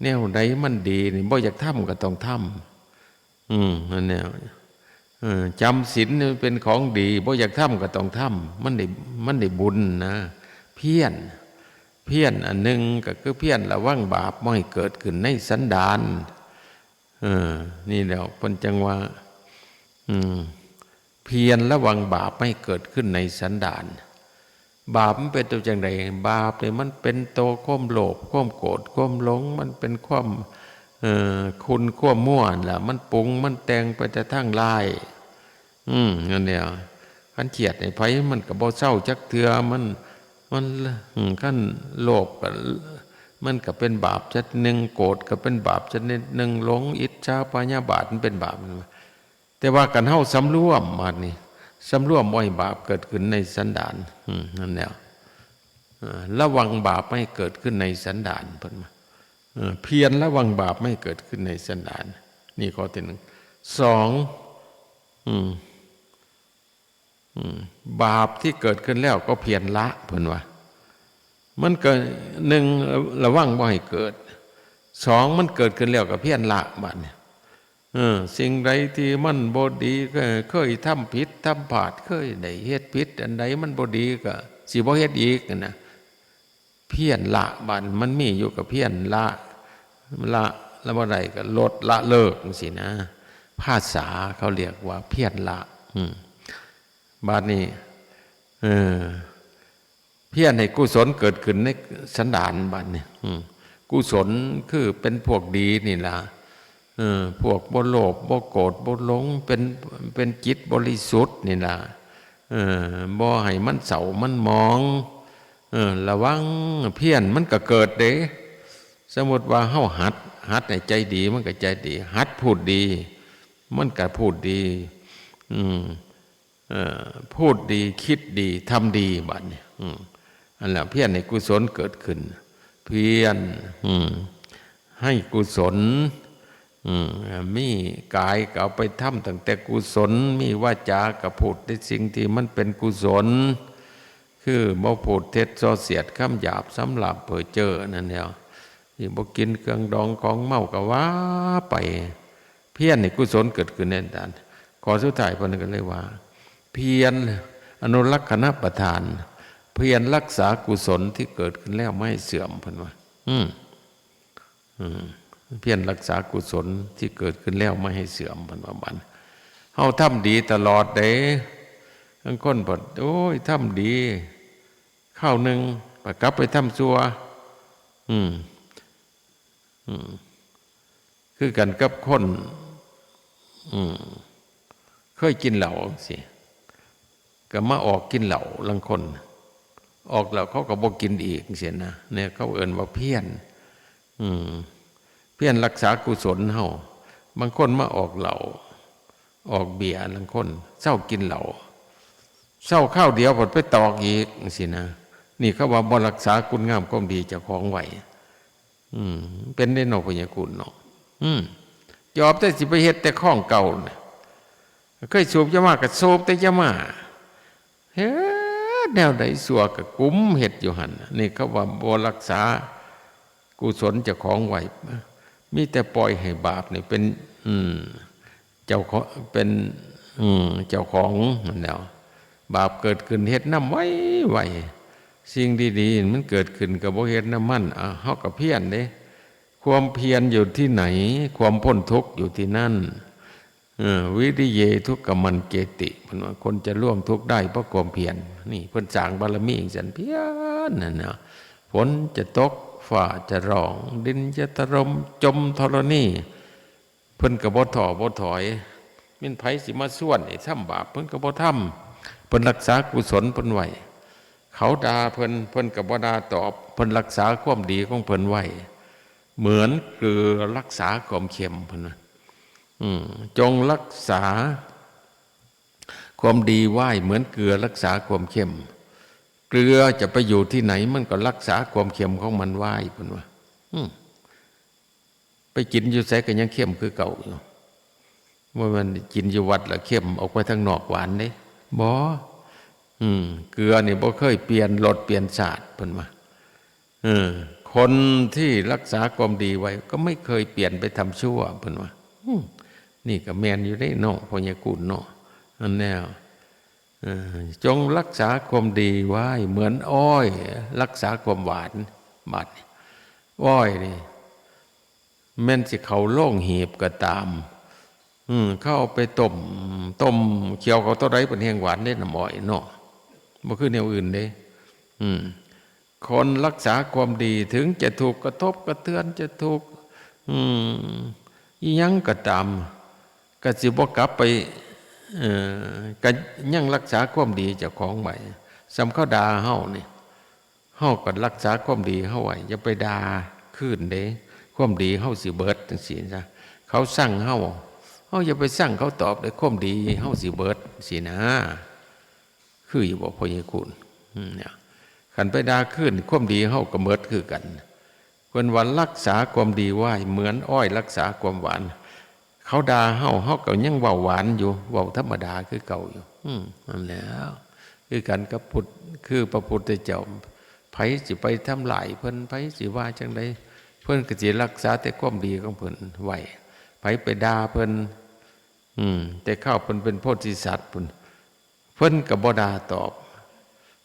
แนวใดมันดีนี่ บ่อยากทำก็ต้องทำ อืม นั่นแหละ เออ จำศีลนี่เป็นของดี บ่อยากทำก็ต้องทำ มันได้ มันได้บุญนะ เพียร เพียรอันหนึ่งก็คือเพียรระวังบาปบ่ให้เกิดขึ้นในสันดาน เออ นี่แหละเพิ่นจั่งว่า อืม เพียรระวังบาปไม่ให้เกิดขึ้นในสันดาน บาปมันเป็นตัวจั่งใด บาปเนี่ยมันเป็นตัวความโลภ ความโกรธ ความหลง มันเป็นความ เอ่อ คุณ ความมั่วนั่นล่ะ มันปรุง มันแต่งไปแต่ทางร้าย อืม นั่นแหละ คันเครียดให้ไผมันก็บ่เซาจักเทื่อ มัน มัน อืม คันโลภก็ มันก็เป็นบาปชนิดหนึ่ง โกรธก็เป็นบาปชนิดหนึ่ง หลง อิจฉา พยาบาท มันเป็นบาป แต่ว่าคันเฮาสำรวม บาดนี้ สำรวมบ่ให้บาปเกิดขึ้นในสันดาน อืม นั่นแหละ เอ่อ ระวังบาปไม่ให้เกิดขึ้นในสันดาน เพิ่นว่า เอ่อ เพียรระวังบาปไม่ให้เกิดขึ้นในสันดาน นี่ข้อที่หนึ่ง สอง อืม อืม บาปที่เกิดขึ้นแล้วก็เพียรละ เพิ่นว่า มันก็ หนึ่ง ระวังบ่ให้เกิด สอง มันเกิดขึ้นแล้วก็เพียรละ บัดนี้ เออ สิ่งใดที่มันบ่ดี ก็เคยทำผิดทำพลาด เคยได้เฮ็ดผิด อันใดมันบ่ดีก็สิบ่เฮ็ดอีกนั่นนะ เพียรละ บัดมันมีอยู่ก็เพียรละ ละ ละบ่ได้ก็ลดละเลิกจังซี้นะ ภาษาเขาเรียกว่าเพียรละ อืม บัดนี้ เออ เพียรให้กุศลเกิดขึ้นในสันดาน บัดนี้ อืม กุศลคือเป็นพวกดีนี่ล่ะ เออ พวกบ่โลภ บ่โกรธ บ่หลง เป็น เป็นจิตบริสุทธิ์นี่ล่ะ เออ บ่ให้มันเศร้ามันหมอง เออ ระวัง เพียรมันก็เกิดเด้ สมมุติว่าเฮาหัด หัดให้ใจดี มันก็ใจดี หัดพูดดี มันก็พูดดี อืม เอ่อ พูดดี คิดดี ทำดี บัดนี้ อืม อันละเพียรให้กุศลเกิดขึ้น เพียร อืม ให้กุศล อืม มีกายก็เอาไปทำตั้งแต่กุศล มีวาจาก็พูดในสิ่งที่มันเป็นกุศล คือบ่พูดเท็จส่อเสียดคำหยาบสำหรับเพ้อเจ้อนั่นแหล้ว ที่บ่กินเครื่องดองของเมาก็ว่าไป เพียรให้กุศลเกิดขึ้นในนั้น ข้อสุดท้ายเพิ่นก็เลยว่า เพียรอนุรักษณประทาน เพียรรักษากุศลที่เกิดขึ้นแล้วไม่ให้เสื่อม เพิ่นว่า อืม อืม เพียรรักษากุศลที่เกิดขึ้นแล้วไม่ให้เสื่อม เพิ่นว่า บัดเฮาทำดีตลอดเด้ บางคนเพิ่น โอ้ย ทำดี คราวหนึ่ง ไปกลับไปทำชั่ว อืม อืม คือกันกับคน อืม เคยกินเหล้าจังซี้ ก็มาออกกินเหล้า ลางคน ออกแล้วเขาก็บ่กินอีกจังซี้นะ เนี่ยเขาเอิ้นว่าเพียร อืม เพียรรักษากุศลเฮา บางคนมาออกเหล้า ออกเบียร์ ลางคนเซากินเหล้า เซาคราวเดียวเพิ่นไปตอกอีกจังซี้นะ นี่เขาว่าบ่รักษาคุณงามความดีเจ้าของไว้ อืม เป็นได้เนาะ พญาคุณเนาะ อืม จอบแต่สิไปเฮ็ดแต่ของเก่าน่ะ เคยสูบยามาก็สูบแต่ยามา เฮ็ดแนวใดซั่วก็กุมเฮ็ดอยู่หั่น นี่เขาว่าบ่รักษากุศลเจ้าของไว้ มีแต่ปล่อยให้บาปนี่เป็น อืม เจ้าของ เป็น อืม เจ้าของนั่นแหล้ว บาปเกิดขึ้นเฮ็ดนำไวๆ สิ่งดีๆ มันเกิดขึ้นก็บ่เฮ็ดนำมัน อ่า เฮาก็เพียรเด้ ความเพียรอยู่ที่ไหน ความพ้นทุกข์อยู่ที่นั่น เออ วิริเย ทุกขมังเจติ เพิ่นว่าคนจะล่วงทุกข์ได้เพราะความเพียร นี่เพิ่นสร้างบารมีจั่งซั้น เพียรนั่นนะ ฝนจะตก ฟ้าจะร้อง ดินจะถล่ม จมธรณี เพิ่นก็บ่ท้อบ่ถอย แม่นไผสิมาชวนให้ทำบาป เพิ่นก็บ่ทำ เพิ่นรักษากุศลเพิ่นไว้ เขาด่าเพิ่น เพิ่นก็บ่ด่าตอบ เพิ่นรักษาความดีของเพิ่นไว้ เหมือนเกลือรักษาความเค็ม เพิ่นว่า อืม จงรักษาความดีไว้ เหมือนเกลือรักษาความเค็ม เกลือจะไปอยู่ที่ไหน มันก็รักษาความเค็มของมันไว้ เพิ่นว่า อืม ไปกินอยู่ไสก็ยังเค็มคือเก่าอยู่ บ่แม่นกินอยู่วัดแล้วเค็ม ออกไปทางนอกหวานเด้ บ่ อืม เกลือนี่บ่เคยเปลี่ยนรสเปลี่ยนชาติ เพิ่นว่า เออ คนที่รักษาความดีไว้ ก็ไม่เคยเปลี่ยนไปทำชั่ว เพิ่นว่า อืม นี่ก็แม่นอยู่เด้เนาะ พ่อใหญ่กูนเนาะ อันแนว เออ จงรักษาความดีไว้เหมือนอ้อยรักษาความหวาน บัดนี้ อ้อยนี่ แม่นสิเข้าโลงหีบก็ตาม อืม เขาเอาไปต้ม ต้มเคี่ยวเขาเท่าใดเพิ่นแฮงหวานเด้ น้ำอ้อยเนาะ บ่คือแนวอื่นเด้ อืม คนรักษาความดีถึงจะถูกกระทบกระเทือน จะถูก อืม อิหยังก็ตาม ก็สิบ่กลับไป เอ่อ ก็ยังรักษาความดีเจ้าของไว้ ส่ำเขาด่าเฮานี่ เฮาก็รักษาความดีเฮาไว้ อย่าไปด่าคืนเด้ ความดีเฮาสิเบิดจั่งซี้ซะ เขาซังเฮา เฮาอย่าไปซังเขาตอบเด้ ความดีเฮาสิเบิดจั่งซี้นะ คืออยู่บ่ พ่อใหญ่คุณ อืม เนี่ย คันไปด่าคืน ความดีเฮาก็เบิดคือกัน เพิ่นว่ารักษาความดีไว้เหมือนอ้อยรักษาความหวาน เขาด่าเฮา เฮาก็ยังเว้าหวานอยู่ เว้าธรรมดาคือเก่าอยู่ อืม นั่นแหละ คือกันกับพุทธ คือพระพุทธเจ้า ไผสิไปทำลายเพิ่น ไผสิว่าจั่งใด เพิ่นก็สิรักษาแต่ความดีของเพิ่นไว้ ไผไปด่าเพิ่น อืม แต่คราวเพิ่นเป็นโพธิสัตว์พุ้น เพิ่นก็บ่ด่าตอบ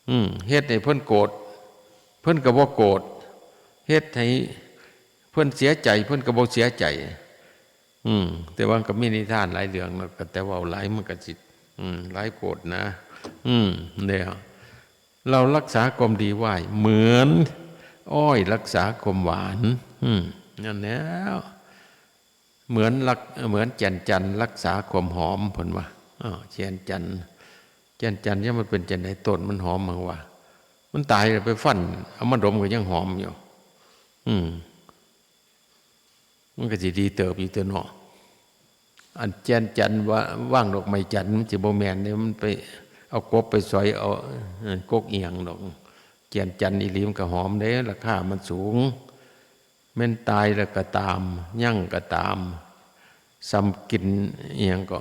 อืม เฮ็ดให้เพิ่นโกรธ เพิ่นก็บ่โกรธ เฮ็ดให้เพิ่นเสียใจ เพิ่นก็บ่เสียใจ อืม แต่ว่าก็มีนิทานหลายเรื่องเนาะ ก็แต่เว้าหลายมันก็สิ อืม หลายโพดนะ อืม เนี่ย เรารักษาความดีไว้ เหมือนอ้อยรักษาความหวาน อืม นั่นแหล้ว เหมือนรัก เหมือนแจ่นจันทร์รักษาความหอม เพิ่นว่า อ้าว แจ่นจันทร์ แจ่นจันทร์เนี่ยมันเป็นจั่งใด ต้นมันหอม มันว่า มันตายแล้วไปฟัน เอามาดมก็ยังหอมอยู่ อืม มันก็สิดีเติบอยู่ตัวเนาะ อันแจ่นจันทร์ว่า ว่างดอกไม้จันทร์ มันสิบ่แม่นเด้ มันไปเอากบไปสอยเอา เอ่อ กกอีหยังดอก แจ่นจันทร์อีหลีมันก็หอมเด้ ราคามันสูง แม่นตายแล้วก็ตาม ยังก็ตาม ส่ำกินอีหยังก็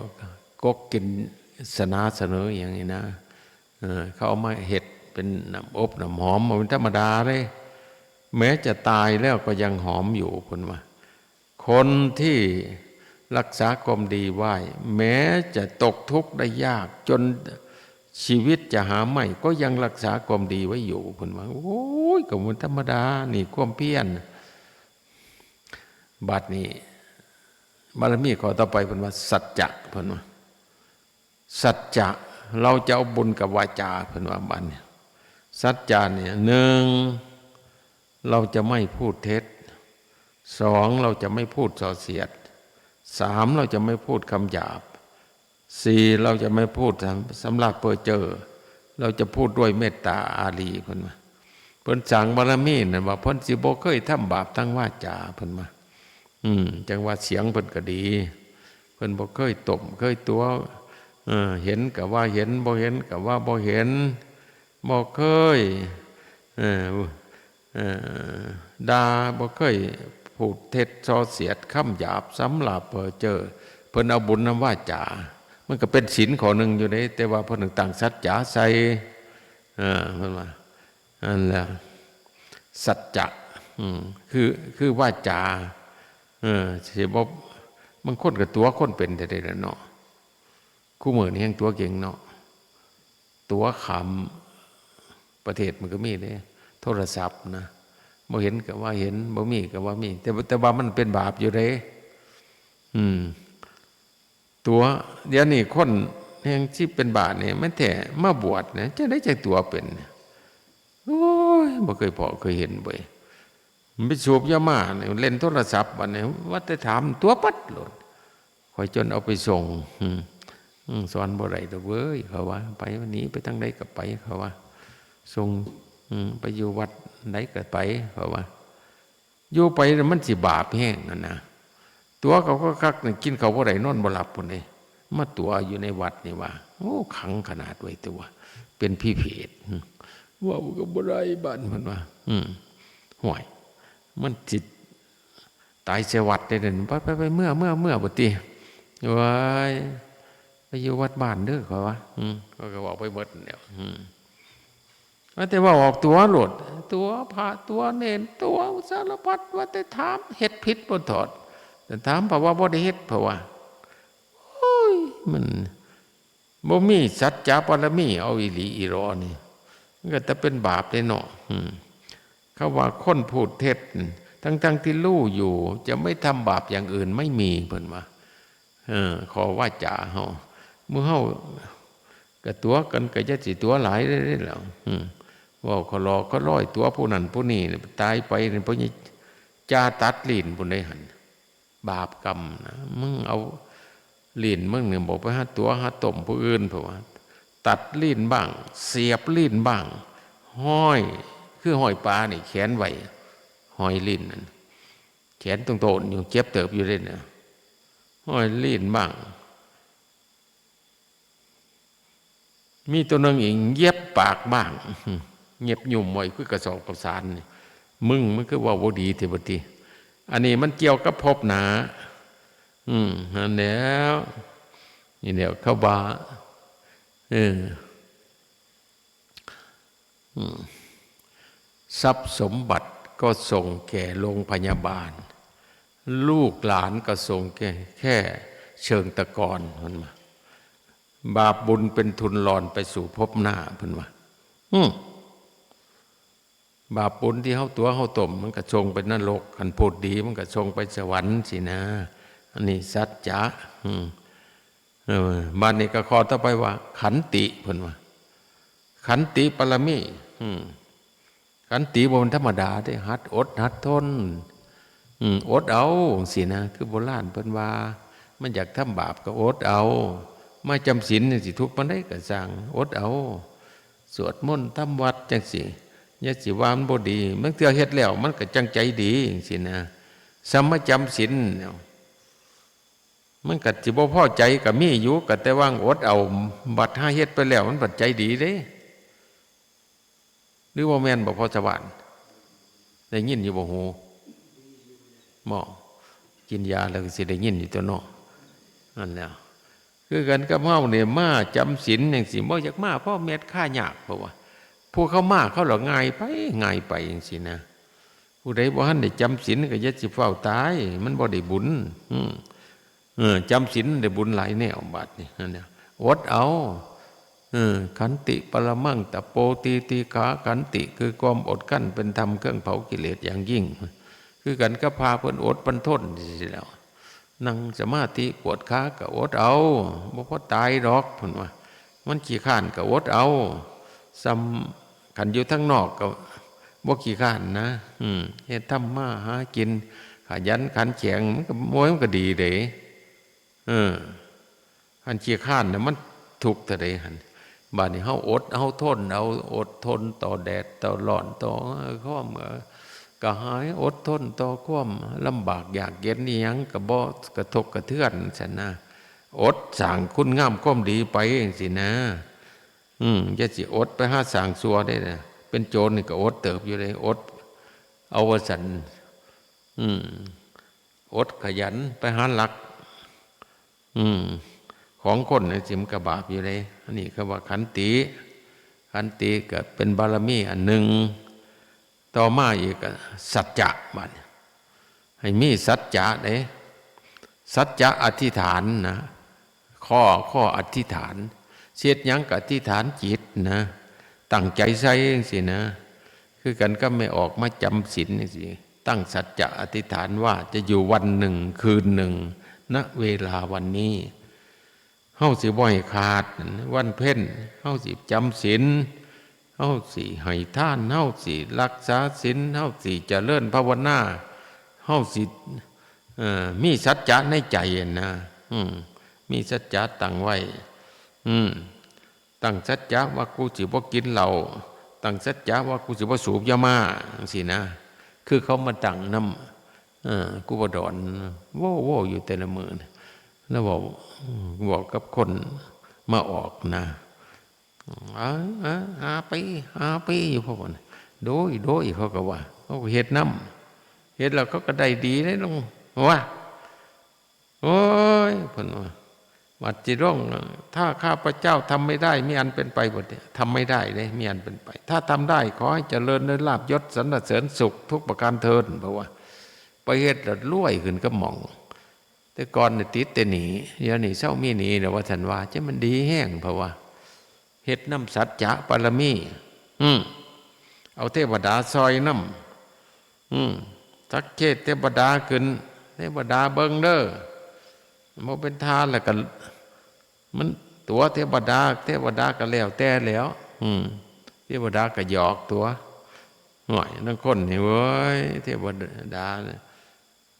กกกินสนาเสนออีหยังนี่นะ เออ เขาเอามาเฮ็ดเป็นน้ำอบน้ำหอม มันธรรมดาเลย แม้จะตายแล้วก็ยังหอมอยู่ เพิ่นว่า คนที่รักษาความดีไว้ แม้จะตกทุกข์ได้ยาก จนชีวิตจะหาไม่ ก็ยังรักษาความดีไว้อยู่ เพิ่นว่า โอ้ย ก็มันธรรมดา นี่ความเพียร บัดนี้ บารมีข้อต่อไป เพิ่นว่า สัจจะ เพิ่นว่า สัจจะ เราจะเอาบุญกับวาจา เพิ่นว่า บัดนี้ สัจจะเนี่ย หนึ่ง เราจะไม่พูดเท็จ สอง เราจะไม่พูดส่อเสียด สาม เราจะไม่พูดคำหยาบ สี่ เราจะไม่พูดสำ สำหรับเพ้อเจ้อ เราจะพูดด้วยเมตตาอารี เพิ่นว่า เพิ่นสร้างบารมีนั่นว่า เพิ่นสิบ่เคยทำบาปทางวาจา เพิ่นว่า อืม จั่งว่าเสียงเพิ่นก็ดี เพิ่นบ่เคยต้ม เคยตั๋ว เออ เห็นก็ว่าเห็น บ่เห็นก็ว่าบ่เห็น บ่เคย เออ เอ่อ ด่า บ่เคยพูดเท็จส่อเสียดคำหยาบสำหรับเพ้อเจ้อ เพิ่นเอาบุญนำวาจา มันก็เป็นศีลข้อหนึ่งอยู่เด้ แต่ว่าเพิ่นตั้งสัจจะใส่ เออ เพิ่นว่า นั่นแหละ สัจจะ อืม คือ คือวาจา เออ สิบ่ บางคนก็ตั๋วคนเป็นแท้ๆ ล่ะเนาะ คู่มื้อนี้แฮ่งตั๋วเก่งเนาะ ตั๋วข้ามประเทศมันก็มีเด้ โทรศัพท์นะ บ่เห็นก็ว่าเห็น บ่มีก็ว่ามี แต่ แต่ว่ามันเป็นบาปอยู่เด้ อืม ตั๋ว เดี๋ยวนี้คนแฮ่งสิเป็นบาปนี่ มันแท้มาบวชนะ จั่งใดจั่งตั๋วเป็น โอ้ย บ่เคยพ้อเคยเห็นเว้ย มันไปสูบยามาเนี่ย เล่นโทรศัพท์บัดนี้ ว่าแต่ถามตั๋วปั๊ดโลด ข้อยจนเอาไปส่ง อืม อืม สอนบ่ได้ดอกเว้ย เขาว่า ไปวันนี้ไปทางใดก็ไป เขาว่า ส่ง อืม ไปอยู่วัดใดก็ไป เขาว่า อยู่ไปแล้วมันสิบาปแฮงนั่นนะ ตั๋วเขาคักๆ นี่ กินข้าวบ่ได้ นอนบ่หลับพุ้นเด้ มาตั๋วอยู่ในวัดนี่ว่า โอ้ ขังขนาดไว้ตัว เป็นผีเปรต อืม เว้าก็บ่ได้บัด เพิ่นว่า อืม ห้วย มันสิตายใส่วัดเด้นั่น ไปๆๆ เมือ เมือ เมือ บัดนี้ ว้าย ไปอยู่วัดบ้านเด้อ เขาว่า อืม เขาก็เว้าไปหมดแล้ว อืม ว่าแต่ว่าออกตั๋วโลด ตั๋วพระ ตั๋วเณร ตั๋วสารพัด ว่าแต่ถาม เฮ็ดผิดบ่ถอด แต่ถาม เพราะว่าบ่ได้เฮ็ด เพราะว่า โอ้ย มัน บ่มีสัจจะบารมี เอาอีหลีอีหลอนี่ มันก็จะเป็นบาปเด้เนาะ อืม เขาว่าคนพูดเท็จ ทั้งๆ ที่รู้อยู่ จะไม่ทำบาปอย่างอื่นไม่มี เพิ่นว่า เออ ข้อวาจาเฮา หมู่เฮาก็ตั๋วกัน ก็อย่าสิตั๋วหลายเด้อ แล้ว อืม เว้าขะหลอกขะหลอยตั๋วผู้นั้นผู้นี้ ตายไปนี่ พ่อใหญ่จ่าตัดลิ้นพุ้นเด้หั่น บาปกรรมนะ มึงเอาลิ้นมึงนี่บ่ไปหาตั๋วหาต้มผู้อื่น เพราะว่า ตัดลิ้นบ้าง เสียบลิ้นบ้าง ห้อย คือห้อยปลานี่ แขวนไว้ ห้อยลิ้นนั่น แขวนตรงโตนอยู่ เจ็บเติบอยู่เด้นะ ห้อยลิ้นบ้าง มีตัวหนึ่งอีก เย็บปากบ้าง เย็บยุ่มไว้คือกระสอบข้าวสารนี่ มึงมันคือเว้าบ่ดีแท้บัดนี้ อันนี้มันเกี่ยวกับภพหน้า อืม นั่นแหล้ว นี่เดี๋ยวเขาว่า เออ อืม ทรัพย์สมบัติก็ส่งแก่โรงพยาบาล ลูกหลานก็ส่งแก่แค่เชิงตะกอน มันมา บาปบุญเป็นทุนรอนไปสู่ภพหน้า เพิ่นว่า อืม บาปบุญที่เฮาตั๋วเฮาต้ม มันก็ส่งไปนรก คันพูดดีมันก็ส่งไปสวรรค์สินะ อันนี้สัจจะ อืม เออ บัดนี้ก็ข้อต่อไปว่า ขันติ เพิ่นว่า ขันติปรมี อืม ขันติบ่แม่นธรรมดาเด้ หัดอดหัดทน อืม อดเอาสินะ คือโบราณเพิ่นว่า มันอยากทำบาปก็อดเอา มาจำศีลจั่งซี้ ทุกข์ปานใดก็ซ่าง อดเอา สวดมนต์ทำวัดจั่งซี้ อย่าสิว่ามันบ่ดี บางเทื่อเฮ็ดแล้วมันก็จั่งใจดีจั่งซี้นะ สำมาจำศีลเนี่ย มันก็สิบ่พอใจก็มีอยู่ ก็แต่ว่าอดเอา บัดหาเฮ็ดไปแล้วมันบัดใจดีเด้ หรือบ่แม่นบ่ พ่อสว่าน ได้ยินอยู่บ่หู บ่ กินยาแล้วก็สิได้ยินอยู่ตั๊วเนาะ นั่นแหละ คือกันกับเฮาเนี่ย มาจำศีลจั่งซี้ บ่อยากมา เพราะแม่นค่ายาก เพราะว่า ผู้เขามาเขาละง่ายไป ง่ายไปจั่งซี้นะ ผู้ใดบ่ทันได้จำศีลก็อย่าสิฟ้าวตาย มันบ่ได้บุญ อืม เออ จำศีลได้บุญหลายแนว บัดนี้ นั่นแหละ อดเอา เออ ขันติปรมังตะโป ตีติขา ขันติคือความอดกลั้น เป็นธรรมเครื่องเผากิเลสอย่างยิ่ง คือกันกับพระเพิ่นอดเพิ่นทนจั่งซี้แหล้ว นั่งสมาธิปวดขาก็อดเอา บ่พอตายดอก เพิ่นว่า มันขี้คร้านก็อดเอา ส่ำคันอยู่ทางนอกก็บ่ขี้คร้านนะ อืม เฮ็ดทำมาหากิน ขยันขันแข็ง มันก็ โอ้ย มันก็ดีเด้ เออ คันขี้คร้านน่ะมันทุกข์เท่าใดหั่น บัดนี้เฮาอด เฮาทนเอา อดทนต่อแดด ต่อร้อน ต่อ เออ ความ เอ่อ กระหาย อดทนต่อความลำบากยากเข็ญอิหยังก็บ่กระทบกระเทือนซั้นนะ อดสร้างคุณงามความดีไปจั่งซี้นะ อืม อย่าสิอดไปหาสร้างชั่วเด้นะ เป็นโจรนี่ก็อดเติบอยู่เด้ อดเอาว่าซั้น อืม อดขยันไปหาลัก อืม ของคนนี่สิมันก็บาปอยู่เด้ อันนี้เขาว่าขันติ ขันติก็เป็นบารมีอันหนึ่ง ต่อมาอีกก็สัจจะ บัดนี้ ให้มีสัจจะเด้ สัจจะอธิษฐานนะ ข้อ ข้ออธิษฐาน สิเฮ็ดหยังก็อธิษฐานจิตนะ ตั้งใจใส่จั่งซี้นะ คือกันกับแม่ออกมาจำศีลจั่งซี้ ตั้งสัจจะอธิษฐานว่าจะอยู่วันหนึ่งคืนหนึ่ง ณ เวลาวันนี้ เฮาสิบ่ให้ขาดวันเพ็ญ เฮาสิจำศีล เฮาสิให้ทาน เฮาสิรักษาศีล เฮาสิเจริญภาวนา เฮาสิ เอ่อ มีสัจจะในใจนะ อืม มีสัจจะตั้งไว้ อืม ตั้งสัจจะว่ากูสิบ่กินเหล้า ตั้งสัจจะว่ากูสิบ่สูบยามา จั่งซี้นะ คือเขามาตั้งนำ เอ่อ ครูบาดอน โว้ โว้อยู่แต่ละมื้อนะ แล้วเว้า เว้ากับคนมาออกนะ เออ เออ หาไป หาไปอยู่พวกนั้น โดย โดย เขาก็ว่า เขาก็เฮ็ดนำ เฮ็ดแล้วเขาก็ได้ดีเด้ลง ว่า โอ้ย เพิ่นว่า บัดสิลง ถ้าข้าพเจ้าทำไม่ได้ มีอันเป็นไปบ่ ทำไม่ได้เด้ มีอันเป็นไป ถ้าทำได้ ขอให้เจริญด้วยลาภยศสรรเสริญสุขทุกประการเทอญ เพราะว่า ไปเฮ็ดแล้วรวยขึ้นกับหม่อง แต่ก่อนนี่ติดแต่หนี้ เดี๋ยวนี้เซามีหนี้แล้ว ว่าซั่นว่า จั่งมันดีแฮง เพราะว่า เฮ็ดนำสัจจะบารมี อืม เอาเทวดาซอยนำ อืม สักเขตเทวดาขึ้น เทวดาเบิ่งเด้อ บ่เป็นทานแล้วก็ มันตั๋วเทวดา เทวดาก็แล้วแต่แล้ว อืม เทวดาก็หยอกตั๋ว ห่วย ลางคนนี่เว้ย เทวดาเนี่ย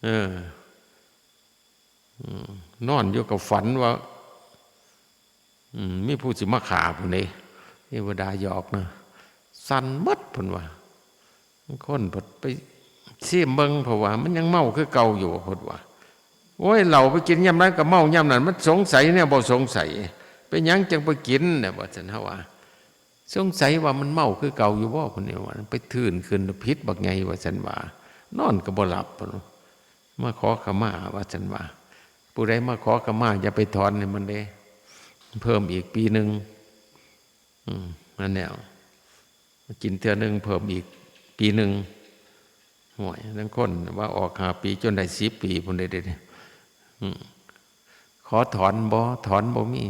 เออ อืม นอนอยู่ก็ฝันว่า อืม มีผู้สิมาฆ่าพุ้นเด้ เทวดาหยอกนะ สั่นหมดพุ้นว่า บางคนเพิ่นไปซิมเบิ่ง เพราะว่ามันยังเมาคือเก่าอยู่พุ้นว่า โอ้ย เหล้าไปกินยามใดก็เมายามนั้น มันสงสัยแนวบ่สงสัย เป็นหยังจั่งไปกินเนี่ย ว่าซั่นเฮาว่า สงสัยว่ามันเมาคือเก่าอยู่บ่พุ้นนี่ว่า ไปทื่นขึ้นผิดบักใหญ่ ว่าซั่นว่า นอนก็บ่หลับพุ้น มาขอขมา ว่าซั่นว่า ผู้ใดมาขอขมาอย่าไปถอนให้มันเด้ เพิ่มอีกปีหนึ่ง อืม นั่นแหละ กินเทื่อหนึ่งเพิ่มอีกปีหนึ่ง ห่วย ลางคนว่าออกห้าปีจนได้สิบปีพุ้นเด้ เดี๋ยวนี้ อืม ขอถอนบ่ ถอนบ่มี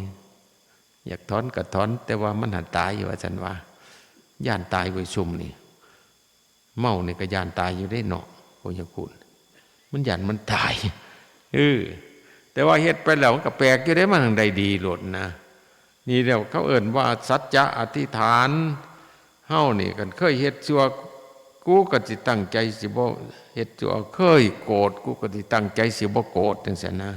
อยากถอนก็ถอน แต่ว่ามันหั้นตายอยู่ว่าซั่นว่า ย้านตายเว้ยซุมนี่ เมานี่ก็ย้านตายอยู่เด้เนาะ พวกยาคุณ มันย้านมันตาย เออ แต่ว่าเฮ็ดไปแล้วมันก็แปลกอยู่เด้ มันจั่งได้ดีโลดนะ นี่แล้วเขาเอิ้นว่าสัจจะอธิษฐาน เฮานี่คันเคยเฮ็ดชั่ว กูก็สิตั้งใจสิบ่เฮ็ดชั่ว เคยโกรธ กูก็สิตั้งใจสิบ่โกรธจั่งซี้นะ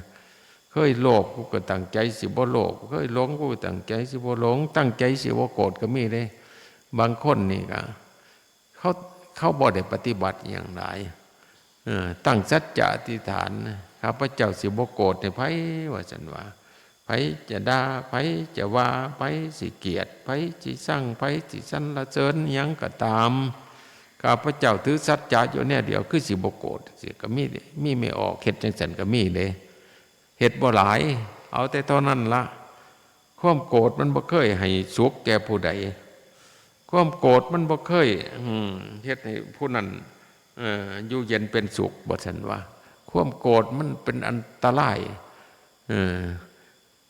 เคยโลภ กูก็ตั้งใจสิบ่โลภ เคยหลง กูก็ตั้งใจสิบ่หลง ตั้งใจสิบ่โกรธก็มีเด้ บางคนนี่ก็ เขา เขาบ่ได้ปฏิบัติหยังหลาย เออ ตั้งสัจจะอธิษฐานนะ ข้าพเจ้าสิบ่โกรธให้ไผ ว่าซั่นว่า ไผจะด่า ไผจะว่า ไผสิเกลียด ไผสิซัง ไผสิสรรเสริญหยังก็ตาม ข้าพเจ้าถือสัจจะอยู่แนวเดียว คือสิบ่โกรธ จั่งซี้ก็มี มีแม่ออก เฮ็ดจั่งซั่นก็มีเด้ เฮ็ดบ่หลาย เอาแต่เท่านั้นละ ความโกรธมันบ่เคยให้สุขแก่ผู้ใด ความโกรธมันบ่เคย อืม เฮ็ดให้ผู้นั้น เอ่อ อยู่เย็นเป็นสุข ว่าซั่นว่า ความโกรธมันเป็นอันตราย เอ่อ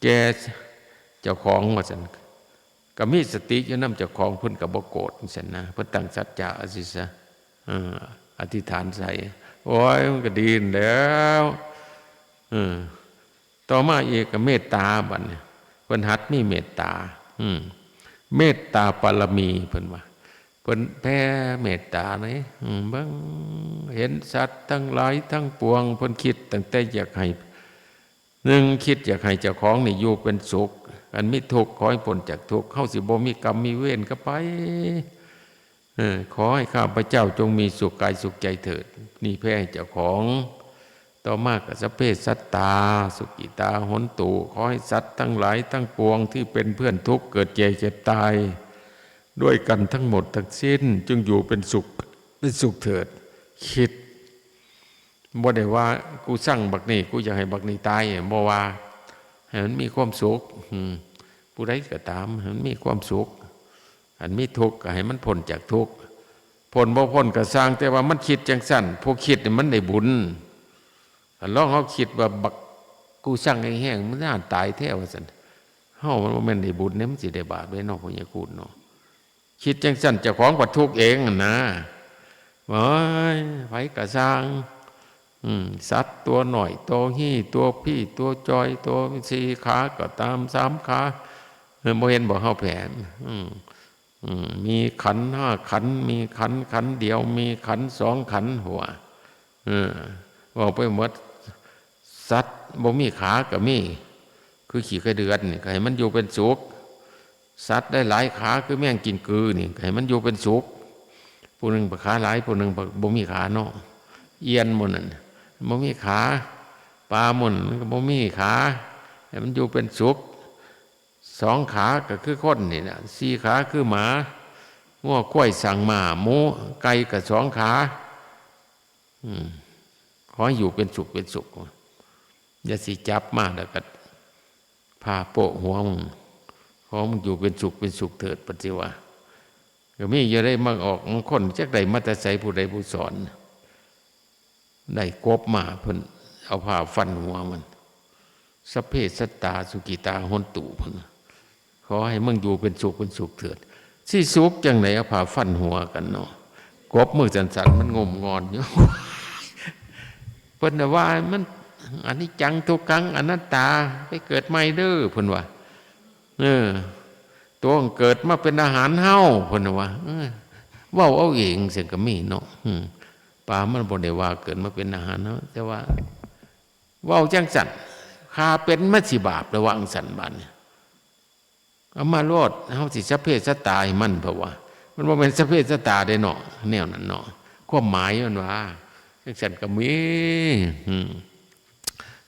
แก่เจ้าของ ว่าซั่น ก็มีสติอยู่นำเจ้าของ เพิ่นก็บ่โกรธ ว่าซั่นนะ เพิ่นตั้งสัจจะเอาซื่อซะ เอ่อ อธิษฐานใส่ โอ้ย มันก็ดีนั่นแหล้ว เออ ต่อมาอีกก็เมตตาบัดนี้ เพิ่นหัดมีเมตตา อืม เมตตาปารมีเพิ่นว่า เพิ่นแผ่เมตตาเลย อืม เบิ่งเห็นสัตว์ทั้งหลายทั้งปวง เพิ่นคิดตั้งแต่อยากให้ หนึ่ง คิดอยากให้เจ้าของนี่อยู่เป็นสุข อันมีทุกข์ขอให้พ้นจากทุกข์ เฮาสิบ่มีกรรมมีเวรก็ไป เออ ขอให้ข้าพเจ้าจงมีสุขกายสุขใจเถิด นี่แผ่ให้เจ้าของ ต่อมาก็สัพเพสัตตา สุขิตา หนตุ ขอให้สัตว์ทั้งหลายทั้งปวงที่เป็นเพื่อนทุกข์เกิดแก่เจ็บตาย ด้วยกันทั้งหมดทั้งสิ้น จงอยู่เป็นสุข เป็นสุขเถิด คิด บ่ได้ว่ากูซังบักนี่ กูอยากให้บักนี่ตาย บ่ว่า ให้มันมีความสุข อืม ผู้ใดก็ตาม ให้มันมีความสุข อันมีทุกข์ก็ให้มันพ้นจากทุกข์ พ้นบ่พ้นก็ซ่าง แต่ว่ามันคิดจั่งซั่น ผู้คิดนี่มันได้บุญ คันลองเฮาคิดว่าบักกูซังแฮงๆ มันน่าตายแท้ว่าซั่น เฮามันบ่แม่นได้บุญเด้ มันสิได้บาปเด้เนาะ พญาคุณเนาะ คิดจั่งซั่นเจ้าของก็ทุกข์เองหั่นนะ โอ้ย ไผก็ซ่าง อืม สัตว์ตัวน้อย ตัวฮี่ ตัวพี้ ตัวจอย ตัวสี่ขาก็ตาม สามขา เออ บ่เห็นบ่เฮาแผน อืม อืม มีขันธ์ห้าขันธ์ มีขันธ์ขันธ์เดียว มีขันธ์สองขันธ์ หัว เออ เว้าไปหมด สัตว์บ่มีขาก็มี คือขี้ไก่เดือนนี่ ก็ให้มันอยู่เป็นสุข สัตว์ได้หลายขา คือแมงกินกือนี่ ก็ให้มันอยู่เป็นสุข ผู้หนึ่งบ่ขาหลาย ผู้หนึ่งบ่ บ่มีขาเนาะ เอียนหมู่นั่น บ่มีขา ปลาหมู่นั่น มันก็บ่มีขา ให้มันอยู่เป็นสุข สองขาก็คือคนนี่นะ สี่ขาคือหมา งัว ควาย ช้าง ม้า หมู ไก่ก็สองขา อืม ขอให้อยู่เป็นสุขเป็นสุข อย่าสิจับมาแล้วก็พาโปะหัวมึง ขอมึงอยู่เป็นสุขเป็นสุขเถิด ปฏิว่า ก็มีอยู่ได้มาออก บางคนจักได้มาแต่ไส ผู้ใดผู้สอน ได้กบมา เพิ่นเอาผ้าฟันหัวมัน สัพเพสัตตา สุขิตา หนตุ เพิ่น ขอให้มึงอยู่เป็นสุขเป็นสุขเถิด สิสุขจั่งใด เอาผ้าฟันหัวกันเนาะ กบมือสั่นๆ มันงมงอนอยู่ เพิ่นน่ะว่ามัน อนิจจัง ทุกขัง อนัตตา ไปเกิดใหม่เด้อ เพิ่นว่า เออ ตัวเกิดมาเป็นอาหารเฮา เพิ่นน่ะว่า เออ เว้าเอาเองซั่นก็มีเนาะ อืม ปลามันบ่ได้ว่าเกิดมาเป็นอาหารเฮา แต่ว่า เว้าจั่งซั่น ฆ่าเป็นมันสิบาป ระวังซั่นบาดนี้ เอามาโลด เฮาสิสัพเพสัตตาให้มัน เพราะว่า มันบ่แม่นสัพเพสัตตาเด้เนาะ แนวนั้นเนาะ ความหมายมันว่า จั่งซั่นก็มี อืม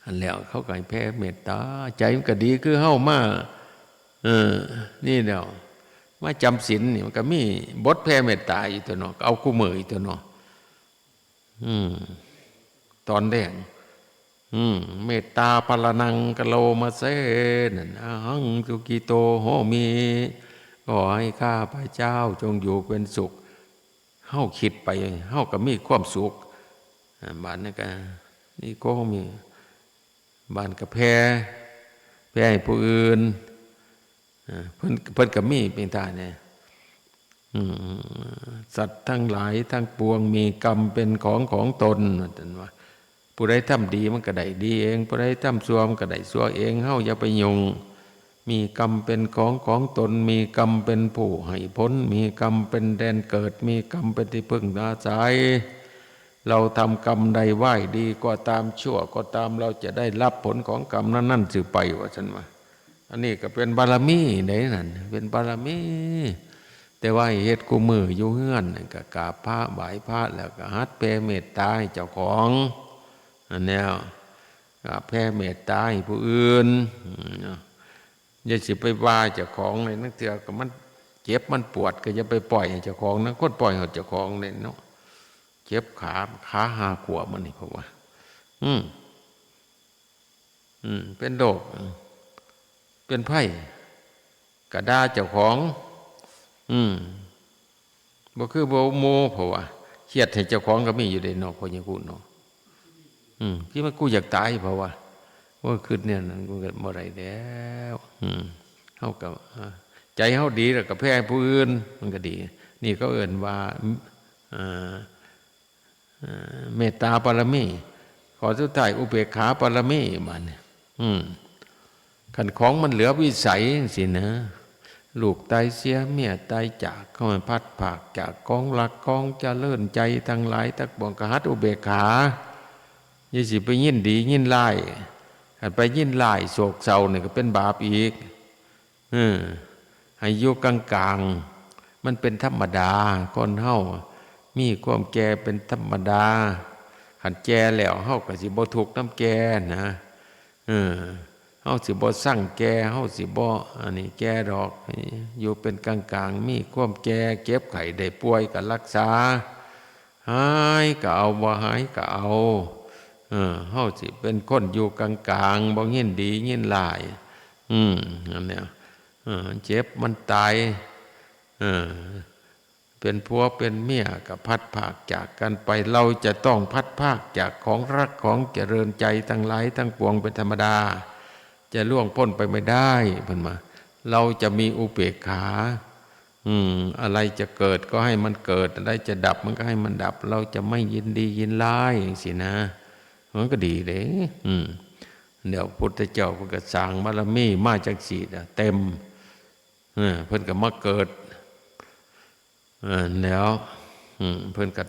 อันแล้วเขาก็ให้แผ่เมตตา ใจมันก็ดีคือเฮามา เออ นี่แล้ว มาจำศีลนี่มันก็มีบทแผ่เมตตาอยู่ตัวเนาะ ก็เอาคู่มื้ออยู่ตัวเนาะ อืม ตอนแรก อืม เมตตาปรณังกโรมาเส นั่น อหังสุขิโตโหมิ ขอให้ข้าพเจ้าจงอยู่เป็นสุข เฮาคิดไป เฮาก็มีความสุข อ่า บาดนี้ก็ นี่ก็มี บาดก็แผ่ แผ่ให้ผู้อื่น อ่า เพิ่น เพิ่นก็มีเพียงเท่านี้ อืม สัตว์ทั้งหลายทั้งปวงมีกรรมเป็นของของตน ว่าซั่นว่า ผู้ใดทำดีมันก็ได้ดีเอง ผู้ใดทำชั่วมันก็ได้ชั่วเอง เฮาอย่าไปยุ่ง มีกรรมเป็นของของตน มีกรรมเป็นผู้ให้ผล มีกรรมเป็นแดนเกิด มีกรรมเป็นที่พึ่งอาศัย เราทำกรรมใดไว้ดีก็ตามชั่วก็ตาม เราจะได้รับผลของกรรมนั้นๆ สืบไป ว่าซั่นว่า อันนี้ก็เป็นบารมีเด้นั่น เป็นบารมี แต่ว่าให้เฮ็ดคู่มื้ออยู่เฮือนนั่น ก็กราบพระไหว้พระ แล้วก็หัดแผ่เมตตาให้เจ้าของ อันเนี้ย ก็แผ่เมตตาให้ผู้อื่น อืม อย่าสิไปว่าเจ้าของเลย ลางเทื่อก็มันเจ็บมันปวด ก็อย่าไปปล่อยให้เจ้าของนะ คนปล่อยให้เจ้าของเลยเนาะ เจ็บขา ขาห้าขวบมันนี่ เพราะว่า อืม อืม เป็นโรค เป็นภัย ก็ด่าเจ้าของ อืม บ่คือบ่โม เพราะว่า เครียดให้เจ้าของก็มีอยู่เด้เนาะ พ่อใหญ่คุณเนาะ อืม ที่มันกูอยากตาย เพราะว่า ว่าคิดแนวนั้น กูก็บ่ได้แล้ว อืม เฮาก็ อ่า ใจเฮาดีแล้วก็แผ่ให้ผู้อื่น มันก็ดี นี่เขาเอิ้นว่า อ่า เอ่อ เมตตาบารมี ข้อสุดท้ายอุเบกขาบารมี บาดนี้ อืม คันของมันเหลือวิสัยจั่งซี้นะ ลูกตายเสีย เมียตายจาก เขาให้พลัดพรากจากของรักของเจริญใจทั้งหลายทั้งปวง ก็หัดอุเบกขา อย่าสิไปยินดียินร้าย คันไปยินร้ายโศกเศร้านี่ก็เป็นบาปอีก เออ ให้อยู่กลางๆ มันเป็นธรรมดา คนเฮามีความแก่เป็นธรรมดา คันแก่แล้วเฮาก็สิบ่ทุกข์นำแก่นะ เออ เฮาสิบ่ซังแก่ เฮาสิบ่อันนี้แก่ดอก อยู่เป็นกลางๆ มีความแก่ เจ็บไข้ได้ป่วยก็รักษา หายก็เอา บ่หายก็เอา เออ เฮาสิเป็นคนอยู่กลางๆ บ่ยินดียินร้าย อืม อันเนี้ย เออ เจ็บมันตาย เออ เป็นผัวเป็นเมียก็พลัดพรากจากกันไป เราจะต้องพลัดพรากจากของรักของเจริญใจทั้งหลายทั้งปวงเป็นธรรมดา จะล่วงพ้นไปไม่ได้ เพิ่นว่า เราจะมีอุเบกขา อืม อะไรจะเกิดก็ให้มันเกิด อะไรจะดับมันก็ให้มันดับ เราจะไม่ยินดียินร้ายจั่งซี้นะ มันก็ดีเด้ อืม เดี๋ยวพุทธเจ้าเพิ่นก็สร้างบารมีมาจั่งซี้นะ เต็ม เออ เพิ่นก็มาเกิด เออ แล้ว อืม เพิ่นก็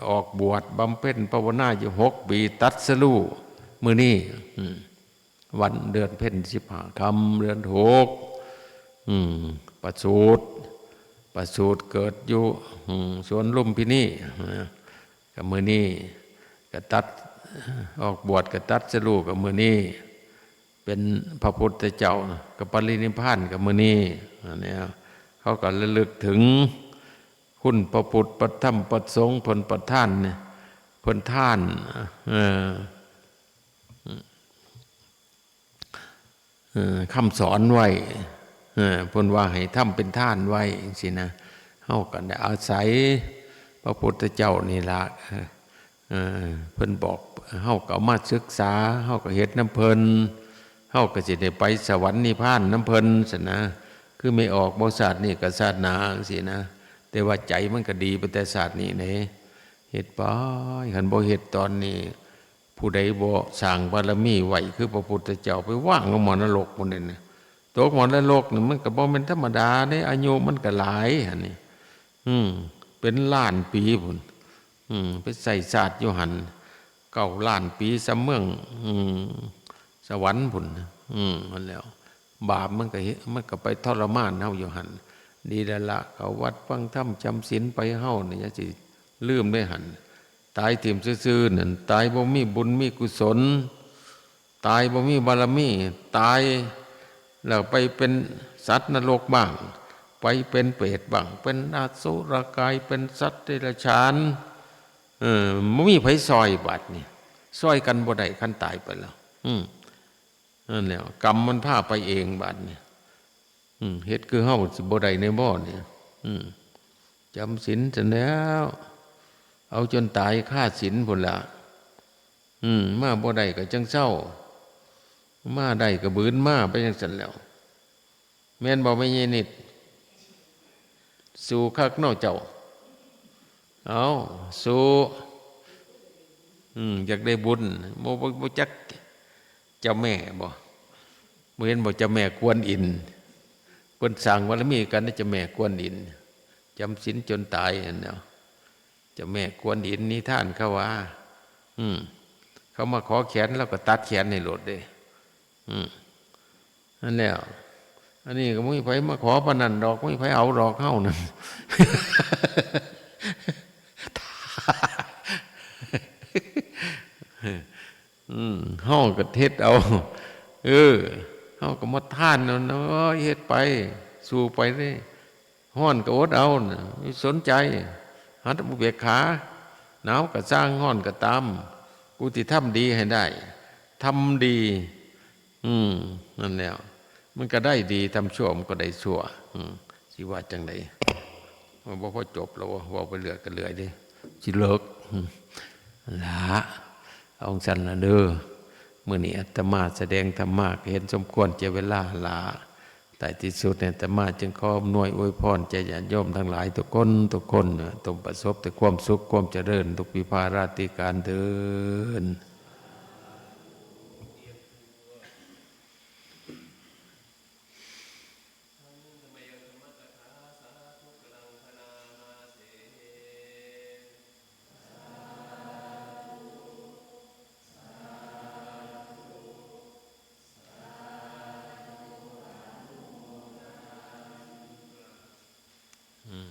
ออกบวชบำเพ็ญภาวนาอยู่หกปี ตรัสรู้มื้อนี้ อืม วันเดือนเพ็ญสิบห้าค่ำ เดือนหก อืม ประสูติ ประสูติเกิดอยู่ อืม สวนลุมพินี นะ ก็มื้อนี้ก็ตรัส ออกบวชก็ตรัสรู้ก็มื้อนี้ เป็นพระพุทธเจ้า ก็ปรินิพพานก็มื้อนี้ อันเนี้ย เขาก็ระลึกถึงคุณพระพุทธ พระธรรม พระสงฆ์ เพิ่นประทานเนี่ย เพิ่นทาน เอ่อ เอ่อ คำสอนไว้ เอ่อ เพิ่นว่าให้ทำเป็นทานไว้จั่งซี้นะ เฮาก็ได้อาศัยพระพุทธเจ้านี่ล่ะ เอ่อ เพิ่นบอก เฮาก็เอามาศึกษา เฮาก็เฮ็ดนำเพิ่น เฮาก็สิได้ไปสวรรค์นิพพานนำเพิ่นซั้นนะ คือไม่ออกบ่ชาตินี้ก็ชาติหน้าจั่งซี้นะ แต่ว่าใจมันก็ดีไปแต่ชาตินี้เด้ เฮ็ดไป คันบ่เฮ็ดตอนนี้ ผู้ใดบ่สร้างบารมีไว้คือพระพุทธเจ้า ไปวางลงหม้อนรกพุ้นเด้นะ ตกหม้อนรกนี่มันก็บ่แม่นธรรมดาเด้ อายุมันก็หลายหั่นนี่ อืม เป็นล้านปีพุ้น อืม ไปใช้ชาติอยู่หั่น เก้าล้านปีซำเมือง อืม สวรรค์พุ้นนะ อืม นั่นแหล้ว บาปมันก็เฮ็ด มันก็ไปทรมานเฮาอยู่หั่น ดีแล้วละ เข้าวัดฟังธรรมจำศีลไป เฮานี่อย่าสิลืมเด้หั่น ตายถิ่มซื่อๆ นั่น ตายบ่มีบุญมีกุศล ตายบ่มีบารมี ตายแล้วไปเป็นสัตว์นรกบ้าง ไปเป็นเปรตบ้าง เป็นอสุรกาย เป็นสัตว์เดรัจฉาน เออ บ่มีไผซ่อยบาดนี่ ซ่อยกันบ่ได้ คันตายไปแล้ว อืม นั่นแหละ กรรมมันพาไปเองบาดนี้ อืม เฮ็ดคือเฮาสิบ่ได้ในบ่เนี่ย อืม จำศีลซั่นแล้ว เอาจนตายคาศีลพุ้นละ อืม มาบ่ได้ก็จั่งเซา มาได้ก็บืนมาไปจั่งซั้นแล้ว แม่นบ่ แม่ใหญ่นิด สู้คักเนาะเจ้า เอ้า สู้ อืม อยากได้บุญ บ่ บ่ บ่จักเจ้าแม่บ่ บ่เห็นบ่ เจ้าแม่กวนอิม เพิ่นสร้างบารมีกันนะ เจ้าแม่กวนอิม จำศีลจนตายหั่นเนาะ เจ้าแม่กวนอิมนิทานเขาว่า อืม เขามาขอแขน ลาวก็ตัดแขนให้โลดเด้ อืม นั่นแหละ อันนี้ก็บ่มีไผมาขอปานนั้นดอก บ่มีไผเอาดอก เฮานั่น อืม เฮาก็เฮ็ดเอา เออ เฮาก็มาทานเอาเนาะ เฮ็ดไป สู้ไปเด้ ฮ้อนก็อดเอาน่ะ อย่าสนใจ หัดอุเบกขา หนาวก็ซ่าง ฮ้อนก็ตาม กูสิทำดีให้ได้ ทำดี อืม นั่นแหละ มันก็ได้ดี ทำชั่วมันก็ได้ชั่ว อืม สิว่าจั่งใด มันบ่พอจบแล้ว เว้าไปเรื่อยก็เรื่อยเด้ สิเลิก อืม ละ เอาจั่งซั้นละเด้อ มื้อนี้อาตมาแสดงธรรมะก็เห็นสมควรแก่เวลาละ ท้ายที่สุดนี้อาตมาจึงขออำนวยอวยพรแก่ญาติโยมทั้งหลายทุกคนทุกคนนะ จงประสบแต่ความสุขความเจริญ ทุกวิภาราธิการเทอญ อืม